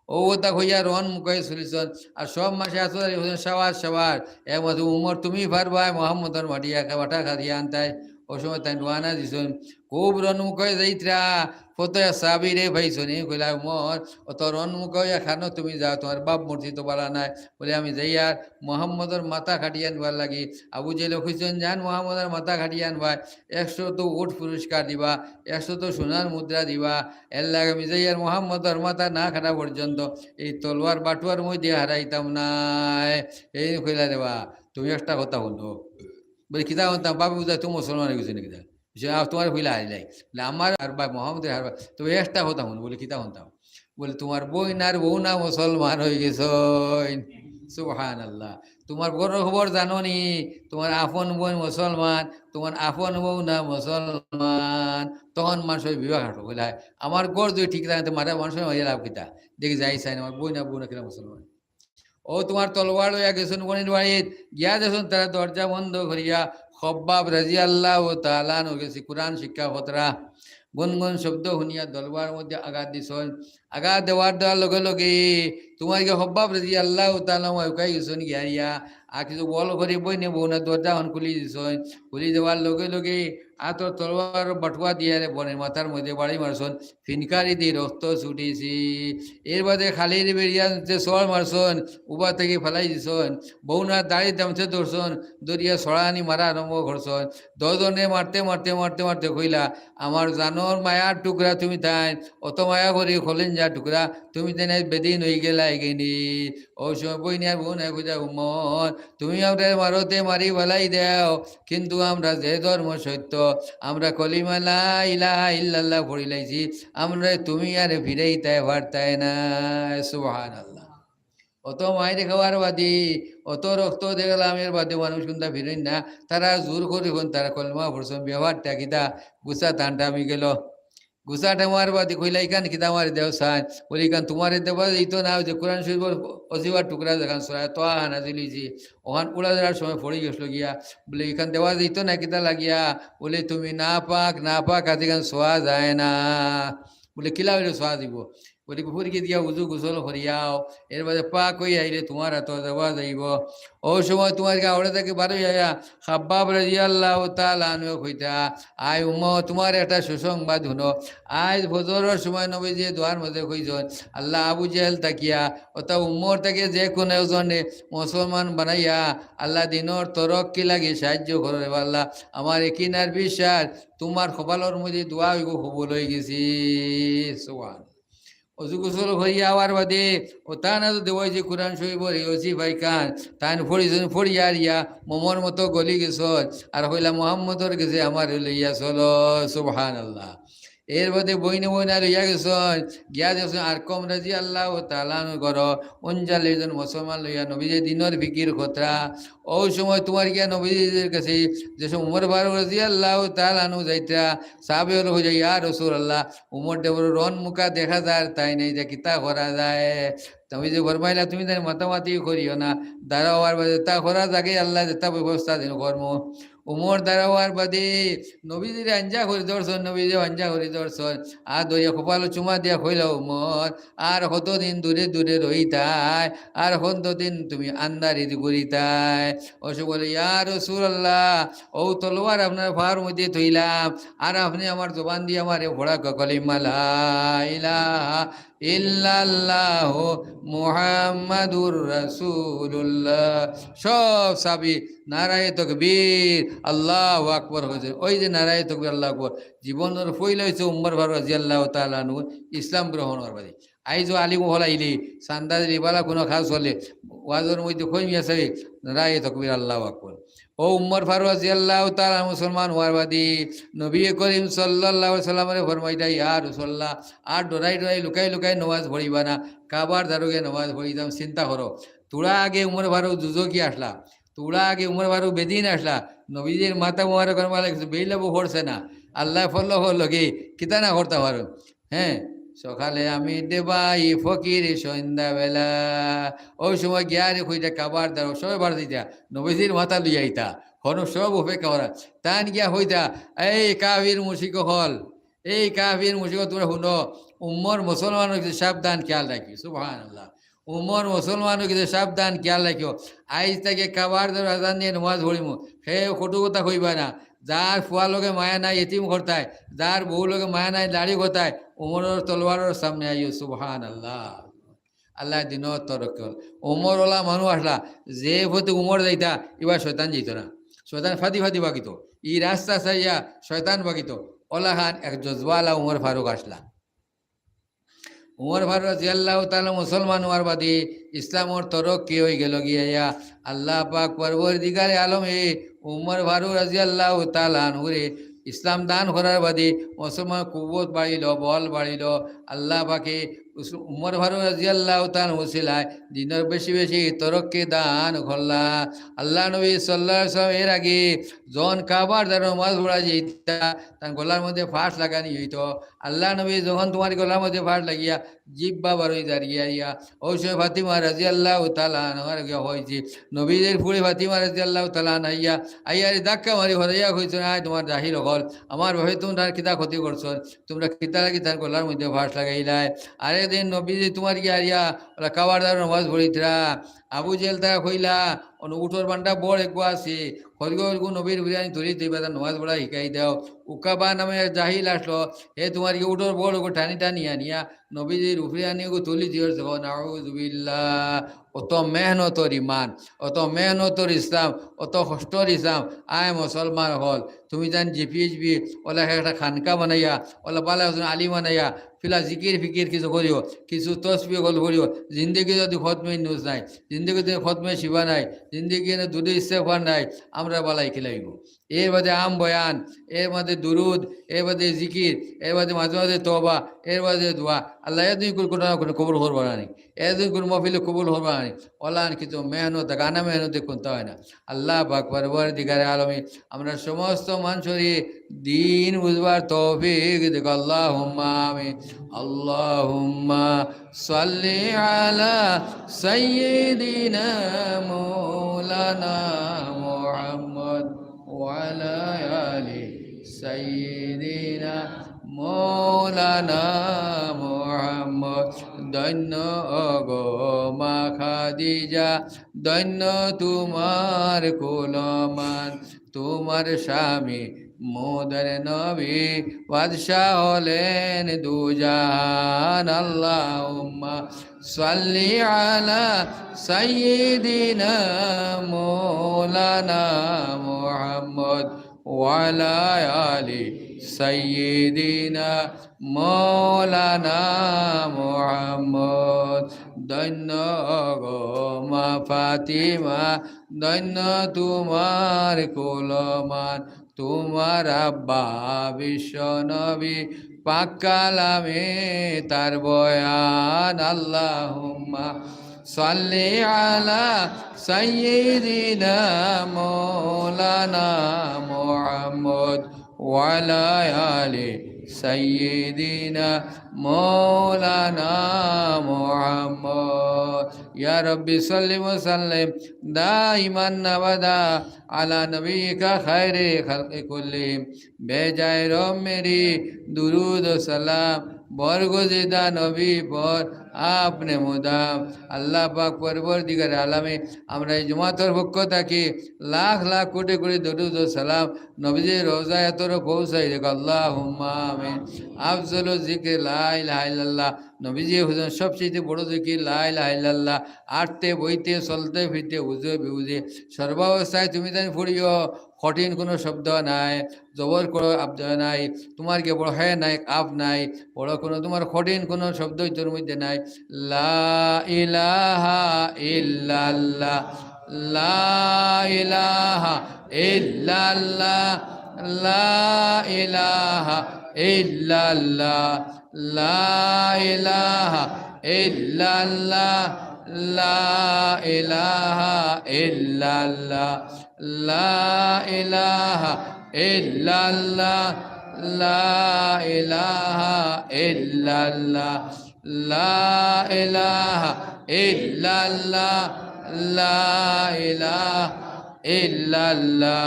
ও ওটা কইয়া রন মুখে চলিছন, আর সব মাসে আসলে কইছন, "সাবাস, সাবাস, একমাত্র উমর তুমি পারবায় মোহাম্মদর মাটি একা বাটা খাদিয়া আনতায়।" ও সময় তাই রওয়ানা দিছন, খুব রন মুখে যাইতরা, ফতে সাবিরে পাইছন, এই কইলা, "উমর, অত রন মুখে এখানো তুমি যাও, তোমার বাপ মূর্তি তো বালা নাই।" বলে, "আমি যাই আর মোহাম্মদর মাথা কাটিয়া আনবার লাগি।" আবু জেলে কইছন, "জান মোহাম্মদর মাথা কাটিয়া আনবায়, একশত উট পুরস্কার দিবা, একশত সোনার মুদ্রা দিবা, এর লাগে আমি যাই আর মোহাম্মদর মাথা না কাটা পর্যন্ত এই তলোয়ার বাটুয়ার মধ্যে হারাইতাম নায়।" এই কইলা, "রে বা, তুমি একটা কথা হুনো।" বলে, "কিতা হুনতাম? বাপে বুঝায় তুমি মুসলমান হয়ে গেছো নাকি?" সে, "আ, তোমার কইলা হারিলাই।" বলে, "আমার আর বা মোহাম্মদের হারবা, তবে একটা কথা হুনো।" বলে, "কিতা হুনতাম?" বলে, "তোমার বইন আর বউ না মুসলমান হয়ে গেছইন।" সুবহানাল্লাহ। "তোমার ঘরর খবর জানো নি? তোমার আপন বইন মুসলমান, তোমার আপন বউ না মুসলমান।" তখন মানুষের বিবেক হাঁটো, বলে, "হায়, আমার ঘর যদি ঠিক থাকে, তো মারা মানুষের মাঝে লাভ কিতা? দেখি যাই চাই না, আমার বইন আর বউ না কিনা মুসলমান।" ও তোমার তলোয়ার লইয়া গেছন গনির বাড়িত, গিয়া দেখছন তারা দরজা বন্ধ করিয়া খব্বাব রাদিয়াল্লাহু তাআলা আনহু গেছে কোরআন শিক্ষা খতরা। গুনগুন শব্দ শুনিয়া তলোয়ার মধ্যে আঘাত দিছন। আঘাত দেওয়ার দেওয়ার লগে লগে তোমার গিয়া খব্বাব রাদিয়াল্লাহু তাআলা আনহু উকাই গেছন গিয়া ইয়া। আর কিছু বল করি বইনে বউ না দরজা হন খুলি দিছন। খুলি দেওয়ার লগে লগে আতর তলোয়ার বাটুয়া দিয়া রে বনের মাথার মধ্যে বাড়ি মারছন। ফিনকারি দি রক্ত ছুটিছি। এর বাদে খালির বেরিয়া যে সর মারছন, উবা থেকে ফেলাই দিছন। বউনার দাড়ি দামছে ধরছন, ধরিয়া সরানি মারা আরম্ভ করছন। দুজনে মারতে মারতে মারতে মারতে কইলা, "আমার জানর মায়ার টুকরা তুমি তাইন, অত মায়া করি খলিঞ্জা টুকরা তুমি তাইন, আজ বেদিন হই গেলা এগিনি।" ও সময় বইনিয়ার বউ নাই কইতা, "উমর, তুমি আমরারে মারতে মারি ফালাই দেও, কিন্তু আমরা যে ধর্ম সত্য, আমরা কলিমা লা ইলাহা ইল্লাল্লাহ পড়ি লাইছি, আমরা তুমি আর ফিরাইতায় পারতায় না।" সুবহানাল্লাহ। অত মাইর খাওয়ার বাদে, অত রক্ত দেখলাম, এর বাদে মানুষ কুন্তা ফিরইন না, তারা জোর করি কোন তারা কলিমা পড়ছন, ব্যবহারটা কিতা গুছা ঠান্ডা আমি গেল। গুছাটা মারবাদি কইলা, "ইখান কিতা আমারে দেও চাইন?" বলে, "ইখান তুমারে দেওয়া যাইতো না, ওই যে কোরআন শরীফর অজিবার টুকরা যেখান সূরা তাহা নাজিল অইছে, ওখান উড়াধরার সময় পড়ি গেছিল গিয়া।" বলে, "ইখান দেওয়া যাইতো না, কিতা লাগিয়া?" বলে, "তুমি নাপাক, নাপাক আছো, ইখান ছোয়া যায় না।" বলে, "কিলা অইলে ছোয়া যাইবো?" বলে, "পুকুরকে দিয়া উজু গোসল করিয়াও, এর বাদে পাক অইয়া আইলে তুমার আতো দেওয়া যাইবো।" অউ সময় তুমার গাঁওড়ে থাকি বারই আইয়া খাব্বাব রাদিয়াল্লাহু তাআলা আনহু কইতা, "আয় উম্মত, তুমার একটা সুসংবাদ হুনো। আইজ ফজরর সময় নবীজিয়ে দোয়ার মাঝে কইছইন, আল্লাহ আবু জেহেল থাকিয়া, অর্থাৎ উমর থাকিয়া যে কুনু একজনরে মুসলমান বানাইয়া আল্লাহ দিনর তরক্কি লাগি সাহায্য করো রে আল্লাহ। আমার একিন আর বিশ্বাস, তুমার কপালর মাঝে দোয়া অইগু কবুল অইগেছে।" সুবহান। অজু গোসল করিয়া আওয়ার বাদে, ও তান আতো দেওয়া অইছে কোরআন শরীফর এই অজিফা ইখান, তাইন পড়িছইন, পড়িয়া আর ইয়া মোমর মতো গলি গেছইন, আর কইলা, "মুহাম্মদর গেছে আমারে লইয়া চলো।" সুবহানাল্লাহ। এর বাদে বইনে বইনে লইয়া গেছইন, গিয়া দেখছইন আরকম রাদিয়াল্লাহু তাআলা আনহুর ঘরো অঞ্জালে একজন মুসলমান লইয়া নবীজির দিনর ফিকির করতরা। অউ সময় তুমার গিয়া নবীজির গেছে, যে সময় উমর ফারুক রাদিয়াল্লাহু তাআলা আনহু যাইতরা, সাহাবী অকল কইতরা, "ইয়া রাসূলুল্লাহ, উমর দেবর রন মুখা দেখা যার, তাইন নাই, ইতা কিতা করা যায়?" নবীজিয়ে ফরমাইলা, "তুমি তাইন মাতামাতি করিও না, দাঁড়াও, আর বাদে যেতা করা যার, আল্লায় যেতা ব্যবস্থা দিন করমু।" উমর দাঁড়াও, আর বাদে নবীজিরে আঞ্জা করি ধরছইন, নবীজিরে আঞ্জা করি ধরছইন, আর ধরিয়া কপালো চুমা দিয়া কইলা, "উমর, আর কতদিন দূরে দূরে রইতায়, আর কতদিন তুমি আন্দারিত ঘুরিতায়?" অউ সময় বলে, "ইয়া রাসূলুল্লাহ, অউ তলোয়ার আপনার পাওর মধ্যে থইলাম, আর আপনে আমার জবান দিয়া আমারে পড়া কলিমা লা ইলাহা ইল্লাল্লাহু মুহাম্মাদুর রাসূলুল্লাহ।" সব সাহাবী নারায়ে তাকবীর, আল্লাহু আকবার কইছে। অউ যে নারায়ে তাকবীর, আল্লাহু আকবার, জীবনর পয়লা অইছে উমর ফারুক রাদিয়াল্লাহু তাআলা আনহু ইসলাম গ্রহণ করবার। আইজও আলিম অকল আইলে, চান্দা দিলে, বালা কুনু কাজ করলে, ওয়াজর মধ্যে কই মিয়া সাবে, নারায়ে তাকবীর, আল্লাহু আকবার। অউ উমর ফারুক রাদিয়াল্লাহু তাআলা মুসলমান অওয়ার বাদে নবী করিম সাল্লাল্লাহু আলাইহি ওয়াসাল্লামরে ফরমাইতা, "ইয়া রাসূলুল্লাহ, আর ডরাই ডরাই লুকাই লুকাই নমাজ পড়িবা না, কাবার দারো গিয়া নমাজ পড়িতাম, চিন্তা করো।" থুড়া আগে উমর ফারুক দুজখি আছলা, থুড়া আগে উমর ফারুক বেদিন আছলা, নবীজির মাথা মুবারকর মাঝে কিছু বেইলাবো পড়ছে না, আল্লায় ফলো হল কি, কিতা না করতা পারো। হ্যাঁ, সকালে আমি দেবাই ফকির সন্ধ্যাবেলা, অউ সময় গিয়ারে কইতা কাবার দারো, সবে বাড়ি দিতা, নবীজির মাথা লইয়া আইতা, হনু সব অপেক্ষা করা। তান গিয়া কইতা, "এই কাফির মুশরিক অকল, এই কাফির মুশরিক অকল, তুমরা হুনো, উমর মুসলমান অইছে, সাবধান, খেয়াল রাখিও।" সুবহানাল্লাহ। উমর মুসলমান অইছে, সাবধান, খেয়াল রাখিও। আইজ থাকি কাবার দারো আজান দিয়া নমাজ পড়িমু, হে কটু কথা কইবা না। যার ফুয়ার লগে মায়া নাই, এতিম করতায়, যার বউর লগে মায়া নাই, দাড়ি করতায়, উমরর তলোয়ারর সামনে আইও। সুবহানাল্লাহ। আল্লায় দিনর তরক্কি করলা। উমর অলা মানুষ আছলা, যে পথে উমর যাইতা, ইবার শয়তান যাইতো না। শয়তান ফাদি ফাদি বাগিতো। ই রাস্তা ছাড়িয়া শয়তান বাগিতো। অলাখান এক জজবাআলা উমর ফারুক আছলা। উমর ফারুক রাদিয়াল্লাহু তাআলা মুসলমান অওয়ার বাদে ইসলামর তরক্কি অইগেলো গিয়া। আল্লাহ পাক পরওয়ারদিগারে আলমে উমর ফারুক রাদিয়াল্লাহু তাআলা আনহুরে ইসলাম দান করার বাদে মুসলমান কুওত বাড়িলো, বল বাড়িলো। আল্লাহ পাকে উস-, উমর ফারুক রাদিয়াল্লাহু তাআলা আনহুর উছিলায় দিনর বেশি বেশি তরক্কি দান করলা। আল্লার নবী সাল্লাল্লাহু আলাইহি ওয়াসাল্লাম এর আগে যখন কাবার দারো নমাজ পড়া যাইতা, তান গলার মধ্যে ফাঁস লাগানি অইতো। আল্লার নবী যখন তুমার গলার মধ্যে ফাঁস লাগিয়া জিব্বা বারই যার গিয়া ইয়া, অউ সময় ফাতিমা রাদিয়াল্লাহু তাআলা আনহার গিয়া কইছে, নবীজির ফুড়ি ফাতিমা রাদিয়াল্লাহু তাআলা আনহা আইয়া, আইয়ারে ধাক্কা মারি হরাইয়া কইছইন, "আয় তুমরা জাহিল অকল, আমার বাফে তুমরার কিতা ক্ষতি করছইন, তুমরা কিতা লাগি তান গলার মধ্যে ফাঁস লাগাইলায়?" আরেকদিন নবীজি তুমার গিয়া আইয়া, অলা কাবার দারো নমাজ পড়িতরা, আবু জেহেল তারে কইলা, "অনো উটর বান্ডা বড় এগু আছে, খরগো এগু নবীর উপরে আনি তুলি দিবা, তার নমাজ পড়া শিকাই দাও।" উকাবা নামে এক জাহিল আছলো, হে তুমার গিয়া উটর বড় এগু টানি টানি আনিয়া নবীজির উপরে আনি এগু তুলি দিয়ার। যখন নাউজুবিল্লাহ, অত মেহনতর ইমান, অত মেহনতর ইসলাম, অত কষ্টর ইসলাম। আয় মুসলমান অকল, তুমি যেন জি পি এইচ বি, অলা একটা খানকা বানাইয়া, অলা বালা একজন আলিম বানাইয়া, ফিলা জিকির ফিকির কিছু করিও, কিছু তসবি অকল করিও। জিন্দেগি যদি খতমে ইউনুস নাই, জিন্দেগি যদি খতমে শিফা নাই, জিন্দেগি এনে দুরুদ ইস্তেগফার নাই, আমরা বালাই কিলা অইবো? এর বাদে আম বয়ান, এর বাদে দুরুদ, এর বাদে জিকির, এর বাদে মাঝে মাঝে তওবা, এর বাদে দোয়া। আল্লায় এর দুই কুন ঘটনা কুন কবুল করবা না নি? এর দুই কুন মহফিলে কবুল করবা না নি? অলান কিছু মেহনত, গানা মেহনতে কুন্তা অয় না। আল্লাহ পাক পরওয়ারদিগারে আলমে আমরা সমস্ত মানষরে দিন বুঝবার তৌফিক দেখ, আল্লাহুম্মা আমিন। আল্লাহুম্মা সাল্লি আলা সাইয়্যিদিনা মাওলানা মুহাম্মদ ওয়া আলা আলি সাইয়্যিদিনা মাওলানা মুহাম্মদ। ধন্য অগো মা খাদিজা, ধন্য তুমার কুলমান, তুমার স্বামী মোদের নবী, বাদশা হলেন দুজাহান। আল্লাহুম্মা সাল্লি আলা সাইয়্যিদিনা মাওলানা মুহাম্মদ ওয়া আলা আলি সাইয়্যিদিনা মাওলানা মুহাম্মদ। ধন্য গো মা ফাতিমা, ধন্য তুমার কুলমান, তুমার আব্বা বিশ্ব নবী, পাক কালামে তার বয়ান। আল্লাহুম্মা সাল্লি আলা সাইয়্যিদিনা মাওলানা মুহাম্মদ ওয়া আলা আলি সাইয়্যিদিনা মাওলানা মুহাম্মদ। ইয়া রাব্বি সাল্লি ওয়া সাল্লিম দাইমান আবাদা আলা নবিকা খায়রি খালকি কুল্লিহিম। ভেজায়ে রহমত মেরি দুরুদ ও সালাম, বরগুজিদা নবী পর আপনে মুদাম। আল্লাহ পাক পরওয়ারদিগারে আলমে আমরা এই জমাতর পক্ষ থাকি লাখ লাখ কোটি কোটি দুরুদ ও সালাম নবীজির রওজায়ে আতহারো পৌঁছাই দেখ, আল্লাহুম্মা আমিন। আফজলু যিকরি লা ইলাহা ইল্লাল্লাহ, নবীজি হুজুর সবচেয়ে বড় জিকির লা ইলাহা ইল্লাল্লাহ। আটতে বইতে, চলতে ফিরতে, উজুয়ে বেউজুয়ে, সর্বাবস্থায় তুমি তাইন পড়িও, কঠিন কুনু শব্দ নাই, জবর কুনু শব্দ নাই, তুমার গিয়া বড় হে নাই, কাফ নাই, বড় কুনু তুমার কঠিন কুনু শব্দ ইতর মধ্যে নাই। লা ইলাহা ইল্লাল্লাহ, লা ইলাহা ইল্লাল্লাহ, লা ইলাহা ইল্লাল্লাহ, লা ইলাহা ইল্লাল্লাহ, লা ইলাহা ইল্লাল্লাহ, লা ইলাহা ইল্লাল্লাহ, লা ইলাহা ইল্লাল্লাহ, লা ইলাহা ইল্লাল্লাহ, লা ইলাহা ইল্লাল্লাহ,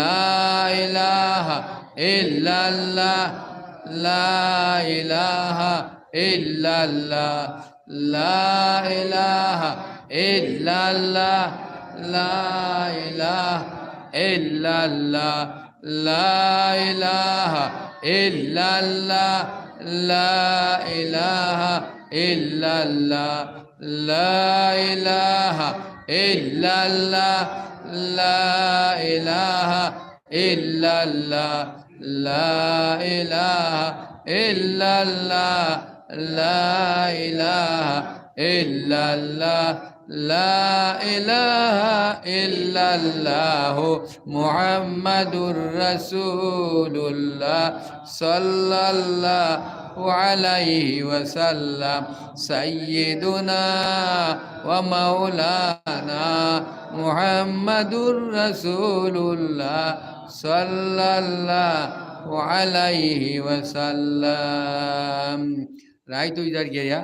লা ইলাহা ইল্লাল্লাহ, লা ইলাহা ইল্লাল্লাহ, লা ইলাহা ইল্লাল্লাহ, লা ইলাহা ইল্লাল্লাহ, লা ইলাহা ইল্লাল্লাহ, লা ইলাহা ইল্লাল্লাহ, লা ইলাহা ইল্লাল্লাহ, লা ইলাহা ইল্লাল্লাহ, লা ইলাহা ইল্লাল্লাহ, লা ইলাহা ইল্লাল্লাহ, লা ইলাহা ইল্লাল্লাহু মুহাম্মাদুর রাসূলুল্লাহ সাল্লাল্লাহু আলাইহি ওয়াসাল্লাম। সাইয়্যিদুনা ওয়া মাওলানা মুহাম্মাদুর রাসূলুল্লাহ সাল্লাল্লাহু আলাইহি ওয়াসাল্লাম। রাইত অই যার গিয়া,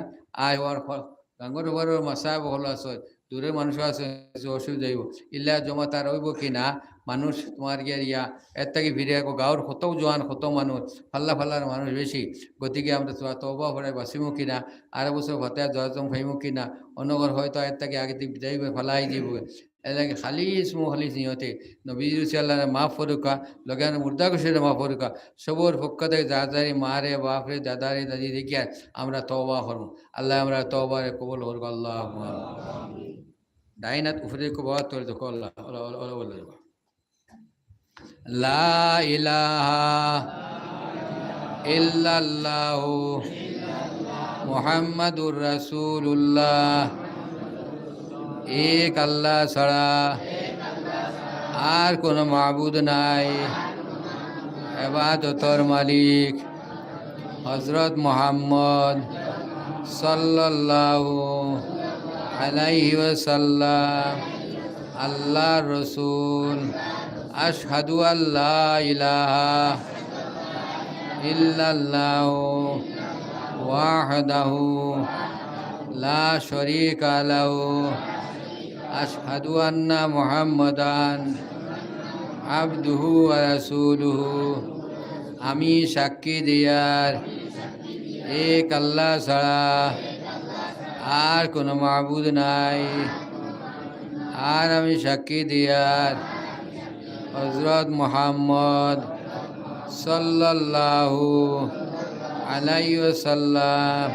আয় ওয়ার খ-, গাঙ্গর ওয়ারর মাসাব হল আছে, দূরের মানুষ আছে, কিছু অসুবিধা অইবো। ইলা জমা তার অইবো কি না, মানুষ তুমার গিয়া ইয়া, এর থাকি ফিরে একো গাঁওর কত জোয়ান, কত মানুষ, ফাল্লা ফাল্লার মানুষ বেশি। গতিকে আমরা তুমার তওবা পড়াই বাঁচিমু কি না, আর বছর ফাতে দোয়া জম পাইমু কি না, অনগর হয়তো এর থাকি আগে থাকি বিদায় অই ফালাই দিবো। এর লাগি খালিস মুখলিস নিয়তে নবীজি আল্লাহরে মাফ করুকা, লগে আমরা মুর্দা গোষ্ঠীরে মাফ করুকা। সবর পক্ষ থাকি যার যারি মারে, বাপরে, দাদারে, দাদি দেখিয়া আমরা তওবা করমু। আল্লাহ আমরা তওবারে কবুল করুক, আল্লাহুম্মা আমিন। ডাইন আত উপরে কো বাবা তোর দেখো, আল্লাহ, আল্লাহ, আল্লাহ, আল্লাহ, আল্লাহ। লা ইলাহা ইল্লাল্লাহু মুহাম্মাদুর রাসূলুল্লাহ। এক আল্লাহ ছাড়া আর কোনো মাবুদ নাই এবাদতর মালিক হযরত মুহাম্মদ সাল্লাল্লাহু আলাইহি ওয়াসাল্লাম আল্লাহর রসুল। আশহাদু আল্লা ইলাহা ইল্লাল্লাহু ওয়াহদাহু লা শরীকা লাহু। আশহাদু আন্না মুহাম্মাদান আবদুহু ওয়া রাসূলুহু। আমি সাক্ষী দিয়ার এক আল্লাহ ছাড়া আর কোনো মাবুদ নাই। আর আমি সাক্ষী দিয়ার হযরত মুহাম্মদ সাল্লাল্লাহু আলাইহি ওয়াসাল্লাম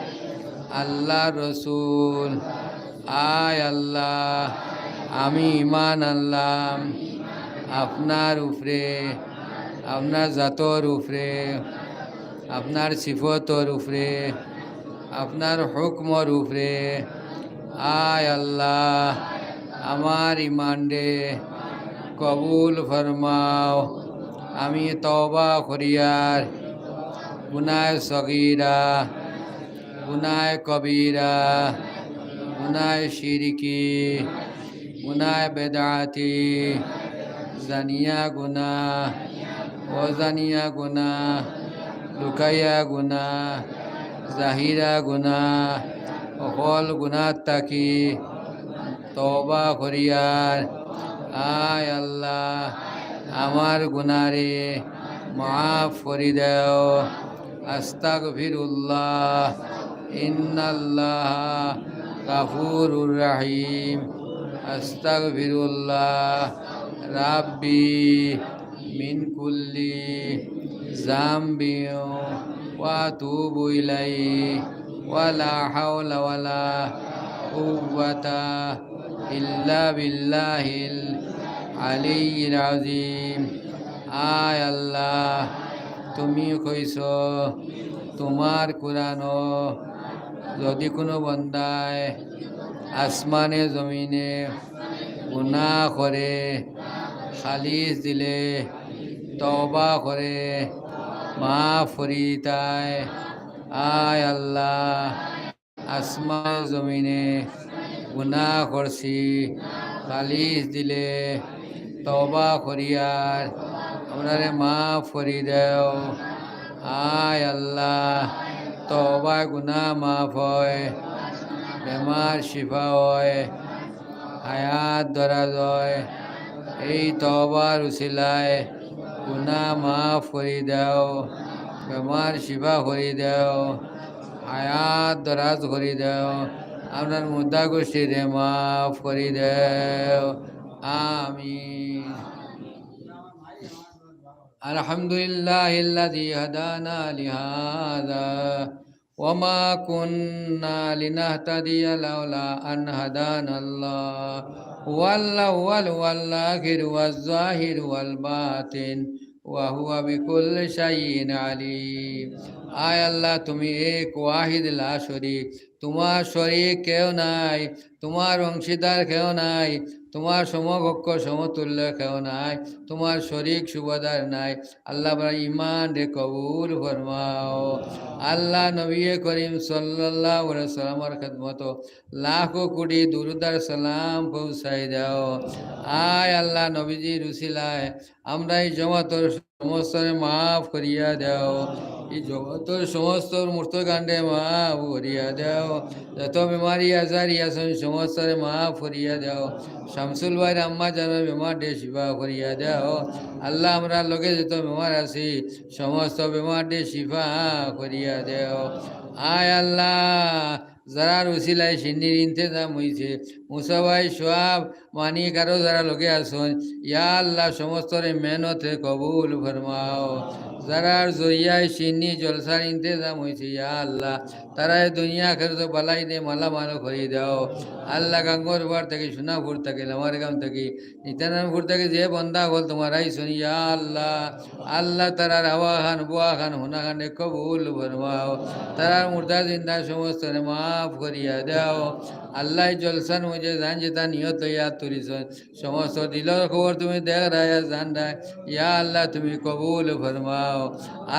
আল্লাহর রসুল। আয় আল্লাহ, আমি ঈমান আনলাম আপনার উপরে, আপনার জাতর উপরে, আপনার সিফতর উপরে, আপনার হুকুমর উপরে। আয় আল্লাহ, আমার ঈমানরে কবুল ফরমাও। আমি তওবা করিয়ার গুনাহ সগীরা, গুনাহ কবিরা, গুনাহ শিরকি, গুনাহ বেদাতি, জানিয়া গুনাহ, অজানিয়া গুনাহ, লুকাইয়া গুনাহ, জাহিরা গুনাহ, হকল গুনাহ থাকি তওবা করিয়ার। আয় আল্লাহ, আমার গুনারে মাফ করি দেও। আস্তাগফিরুল্লাহ, ইন্নাল্লাহা গাফুরুর রাহিম। আস্তাগফিরুল্লাহ, রাব্বি মিন কুল্লি জামবি ওয়া আতুবু ইলাইহি ওয়া লা হাওলা ওয়া লা কুওয়াতা ইল্লা বিল্লাহিল আলিয়্যিল আযীম। আয় আল্লাহ, তুমি কইছো তুমার কুরআনো, যদি কুনু বন্দায় আসমানে জমিনে গুনাহ করে, খালিস দিলে, তওবা করে, মাফ করি দিতায়। আয় আল্লাহ, আসমানে জমিনে গুনাহ করছি, খালিস দিলে, তওবা করিয়ার আমরারে মাফ করি দেও। আয় আল্লাহ, তওবায় গুনাহ মাফ অয়, বেমার শিফা অয়, হায়াত দরাজ অয়। এই তওবার উসিলায় গুনাহ মাফ করি দেও, বেমার শিফা করি দেও, হায়াত দরাজ করি দেও, আমরার মুর্দা গুষ্টিরে মাফ করি দেও। আমিন। الحمد لله الذي هدانا لهذا وما كنا لنهتدي لولا أن هدانا الله، هو الأول والآخر والظاهر والباطن وهو بكل شيء عليم. আয় আল্লাহ, তুমি এক ওয়াহিদ লা শরীক, তুমার শরীক কেউ নাই, তুমার অংশীদার কেউ নাই, তুমার সমকক্ষ সমতুল্য কেউ নাই, তুমার শরীক সুবাদার নাই। আল্লাহ, আমরার ইমানরে কবুল ফরমাও। আল্লাহ, নবী করিম সাল্লাল্লাহু আলাইহি ওয়াসাল্লামর খেদমতো লাখো কোটি দুরুদ আর সালাম পৌঁছাই দাও। আয় আল্লাহ, নবীজির উসিলায় আমরা এই জমাতর সমস্তরে মাফ করিয়া দাও। এই জমাতর সমস্ত মৃতকাণ্ডে মাফ করিয়া দাও। যত বেমারি আজারি আছইন, সমস্তরে মাফ করিয়া দাও। শামসুল ভাইর আম্মা জানর বেমাররে শিফা করিয়া দাও। আল্লাহ, আমরার লগে যত বেমার আছি, সমস্ত বেমাররে শিফা করিয়া দাও। আয় আল্লাহ, যারার উসিলায় শিন্নির ইন্তেজাম অইছে, মুসা ভাই, সোহাব, মানিক, আরো যারা লগে আছইন, ইয়া আল্লাহ, সমস্তরে মেহনতরে কবুল ফরমাও। যারার জরিয়ায় শিন্নি জলসার ইন্তেজাম অইছে, ইয়া আল্লাহ, তারারে দুনিয়া আখেরাতো বালাই দে মালামাল করি দাও। আল্লাহ, গাঙ্গর বাড় থাকি, সোনাপুর থাকি, লামারগাম থাকি, নিতানপুর থাকি যে বন্দা অকল তুমার আইছইন, ইয়া আল্লাহ, আল্লাহ, তারার আওয়া খান, বুয়া খান, হুনা খানরে কবুল ফরমাও। তারার মুর্দা জিন্দা সমস্তরে মাফ মাফ করিয়া দেও। আল্লাহ, ই জলসার মধ্যে যান যেতা নিয়ত লইয়া তুলিছইন, সমস্ত দিলর খবর তুমি দেখরায়, জানরায়। ইয়া আল্লাহ, তুমি কবুল ফরমাও।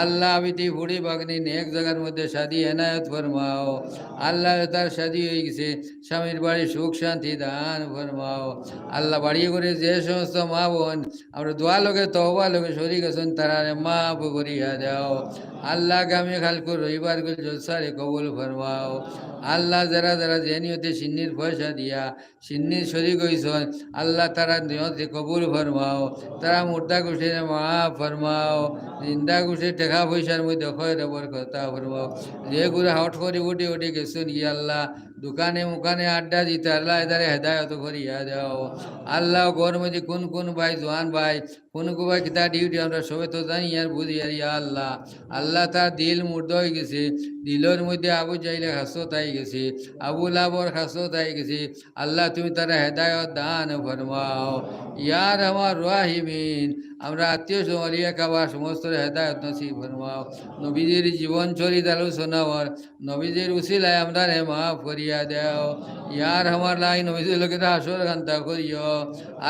আল্লাহ, আবিতি ফুড়ি বাগনি নেক জাগার মধ্যে শাদি এনায়েত ফরমাও। আল্লাহ, তার শাদি অইগেছে, স্বামীর বাড়ি সুখ শান্তি দান ফরমাও। আল্লাহ, বাড়ি ঘরে যে সমস্ত মা বোন আমরা দোয়া লগে তওবা লগে শরিক আছইন, তারারে মাফ করিয়া দেও। আল্লাহ, আগামী কালকুর রবিবার গুল জলসারে কবুল ফরমাও। আল্লাহ, যারা যারা যে নিয়তে শিন্নির পয়সা দিয়া শিন্নির শরিক অইছইন, আল্লাহ, তারা নিয়তে কবুল ফরমাও। তারা মুর্দা গুষ্টিরে মাফ ফরমাও, জিন্দা গুষ্টির টেকা পয়সার মধ্যে খয়র বরকত আতা ফরমাও। যে গুরা হট করি উঠি উঠি গেছইন গি আল্লাহ, দোকানে মুকানে আড্ডা দিতা, আল্লাহ, এতারে হেদায়ত করিয়া দেও। আল্লাহ, ঘর মধ্যে কুন কুন ভাই, জোয়ান ভাই, কুন কুন ভাই কিতা ডিউটি, আমরা সবে তো জানি আর বুঝি আর, ইয়া আল্লাহ। আল্লাহ, তার দিল মুর্দা অইগেছে, দিলর মধ্যে আবু জাহিলে খাসলত আইগেছে, আবু লাহাবর খাসলত আইগেছে। আল্লাহ, তুমি তারে হেদায়ত দান ফরমাও। ইয়া আরহামার রাহিমিন, আমরা আত্মীয় স্বজন, অলিয়া কাবা সমস্তরে হেদায়ত নসিব ফরমাও। নবীজির জীবন চরিত আলোচনা অর, নবীজির উসিলায় আমরারে মাফ করিয়া দেও। ইয়া আরহামার রাহিমিন, নবীজির লগে হাশর কান্তা করিও।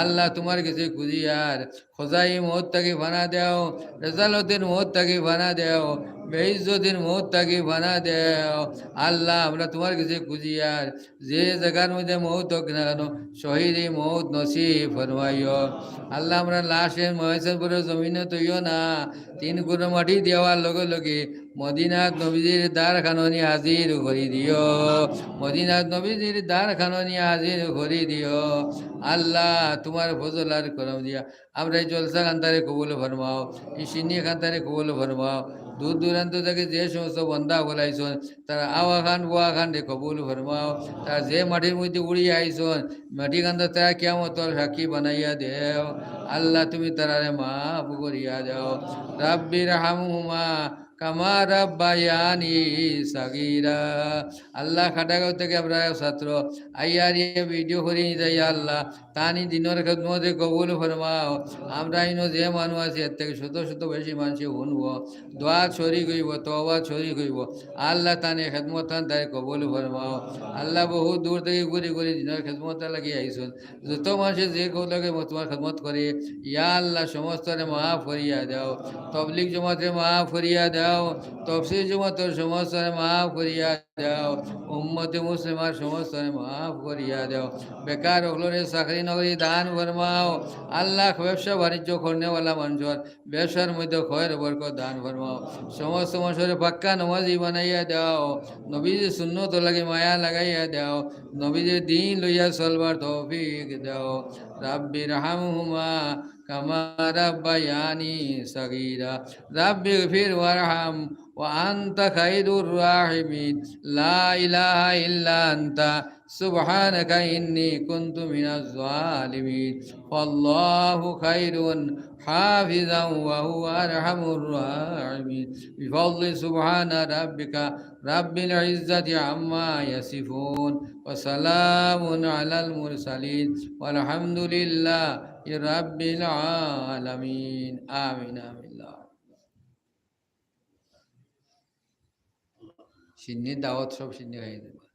আল্লাহ, তুমার গেছে খুজিয়ার, খোজাই মউত থাকি ফানা দেও, রেজালতির মউত থাকি ফানা দেও, বেইজ্জতির মউত থাকি ফানা দেও। আল্লাহ, আমরা তুমার গেছে খুজিয়ার, যে জাগার মধ্যে মউত অউক না কেন, শহিদি মউত নসিব ফরমাইও। আল্লাহ, আমরার লাশে ময়মনসিংপুরর জমিনো থইও না, তিন কুরো মাটি দেওয়ার লগে লগে মদিনাত নবীজির দারখানো নি হাজির করি দিও, মদিনাত নবীজির দারখানো নি হাজির করি দিও। আল্লাহ, তুমার ফজল আর করম দিয়া আমরা ই জলসা খান্তারে কবুল ফরমাও, ই শিন্নি খান্তারে কবুল ফরমাও। দূর দূরান্ত থাকি যে সমস্ত বন্দা অকল আইছইন, তারার আওয়া খান বওয়া খানরে কবুল ফরমাও। তারা যে মাটির মধ্যে উড়িয়া আইছইন, মাটি খান্তা তারারে কিয়ামতর সাক্ষী বানাইয়া দেও। আল্লাহ, তুমি তারারে মাফ করিয়া দেও। রাব্বির হামহুমা কামা রাব্বায়ানি সাগীরা। আল্লাহ, খাটাগাঁও থাকি আমরার ছাত্র আইয়ার ইয়ে ভিডিও করি নিতা, ইয়া আল্লাহ, তানি দিনর খেদমতে কবুল ফরমাও। আমরা ইনো যে মানুষ আছি, এর থাকি শত শত বেশি মানষে হুনবো, দোয়াত শরিক অইবো, তওবাত শরিক অইবো। আল্লাহ, তানি খেদমত খান্তারে কবুল ফরমাও। আল্লাহ, বহু দূর থাকি ঘুরি ঘুরি দিনর খেদমতর লাগি আইছইন। যত মানষে যে কেউ লাগে তুমার খেদমত করে, ইয়া আল্লাহ, সমস্তরে মাফ করিয়া দেও। তবলিগ জমাতরে মাফ করিয়া দেও। তফসির জমাতর সমস্তরে মাফ করিয়া দেও। উম্মতে মুসলিমার সমস্তরে মাফ করিয়া দেও। বেকার অকলরে চাকরি নকরি দান ফরমাও। আল্লাহ, ব্যবসা বাণিজ্য করনেওয়ালা মানষর ব্যবসার মধ্যে খয়র বরকত দান ফরমাও। সমস্ত মানষরে পাক্কা নমাজি বানাইয়া দেও। নবীজির সুন্নতর লাগি মায়া লাগাইয়া দেও। নবীজির দিন লইয়া চলবার তৌফিক দেও। রাব্বির হামহুমা কামা রাব্বায়ানি সাগীরা। রাব্বিগফির ওয়ারহাম ওয়া আনতা খায়রুর রাহিমিন। লা ইলাহা ইল্লা আনতা সুবহানাকা ইন্নী কুনতু মিনাজ জালিমিন। ফাল্লাহু খায়রুন হাফিজান ওয়া হুয়া আরহামুর রাহিমিন। বিফাদলি সুবহানা রাব্বিকা রাব্বিল ইজ্জাতি আম্মা ইয়াসিফুন ওয়া সালামুন আলাল মুরসালিন ওয়াল হামদুলিল্লাহি রাব্বিল আলামিন। আমিন, আমিন। শিন্নির দাওয়াত, সব শিন্নি খাই দিবা।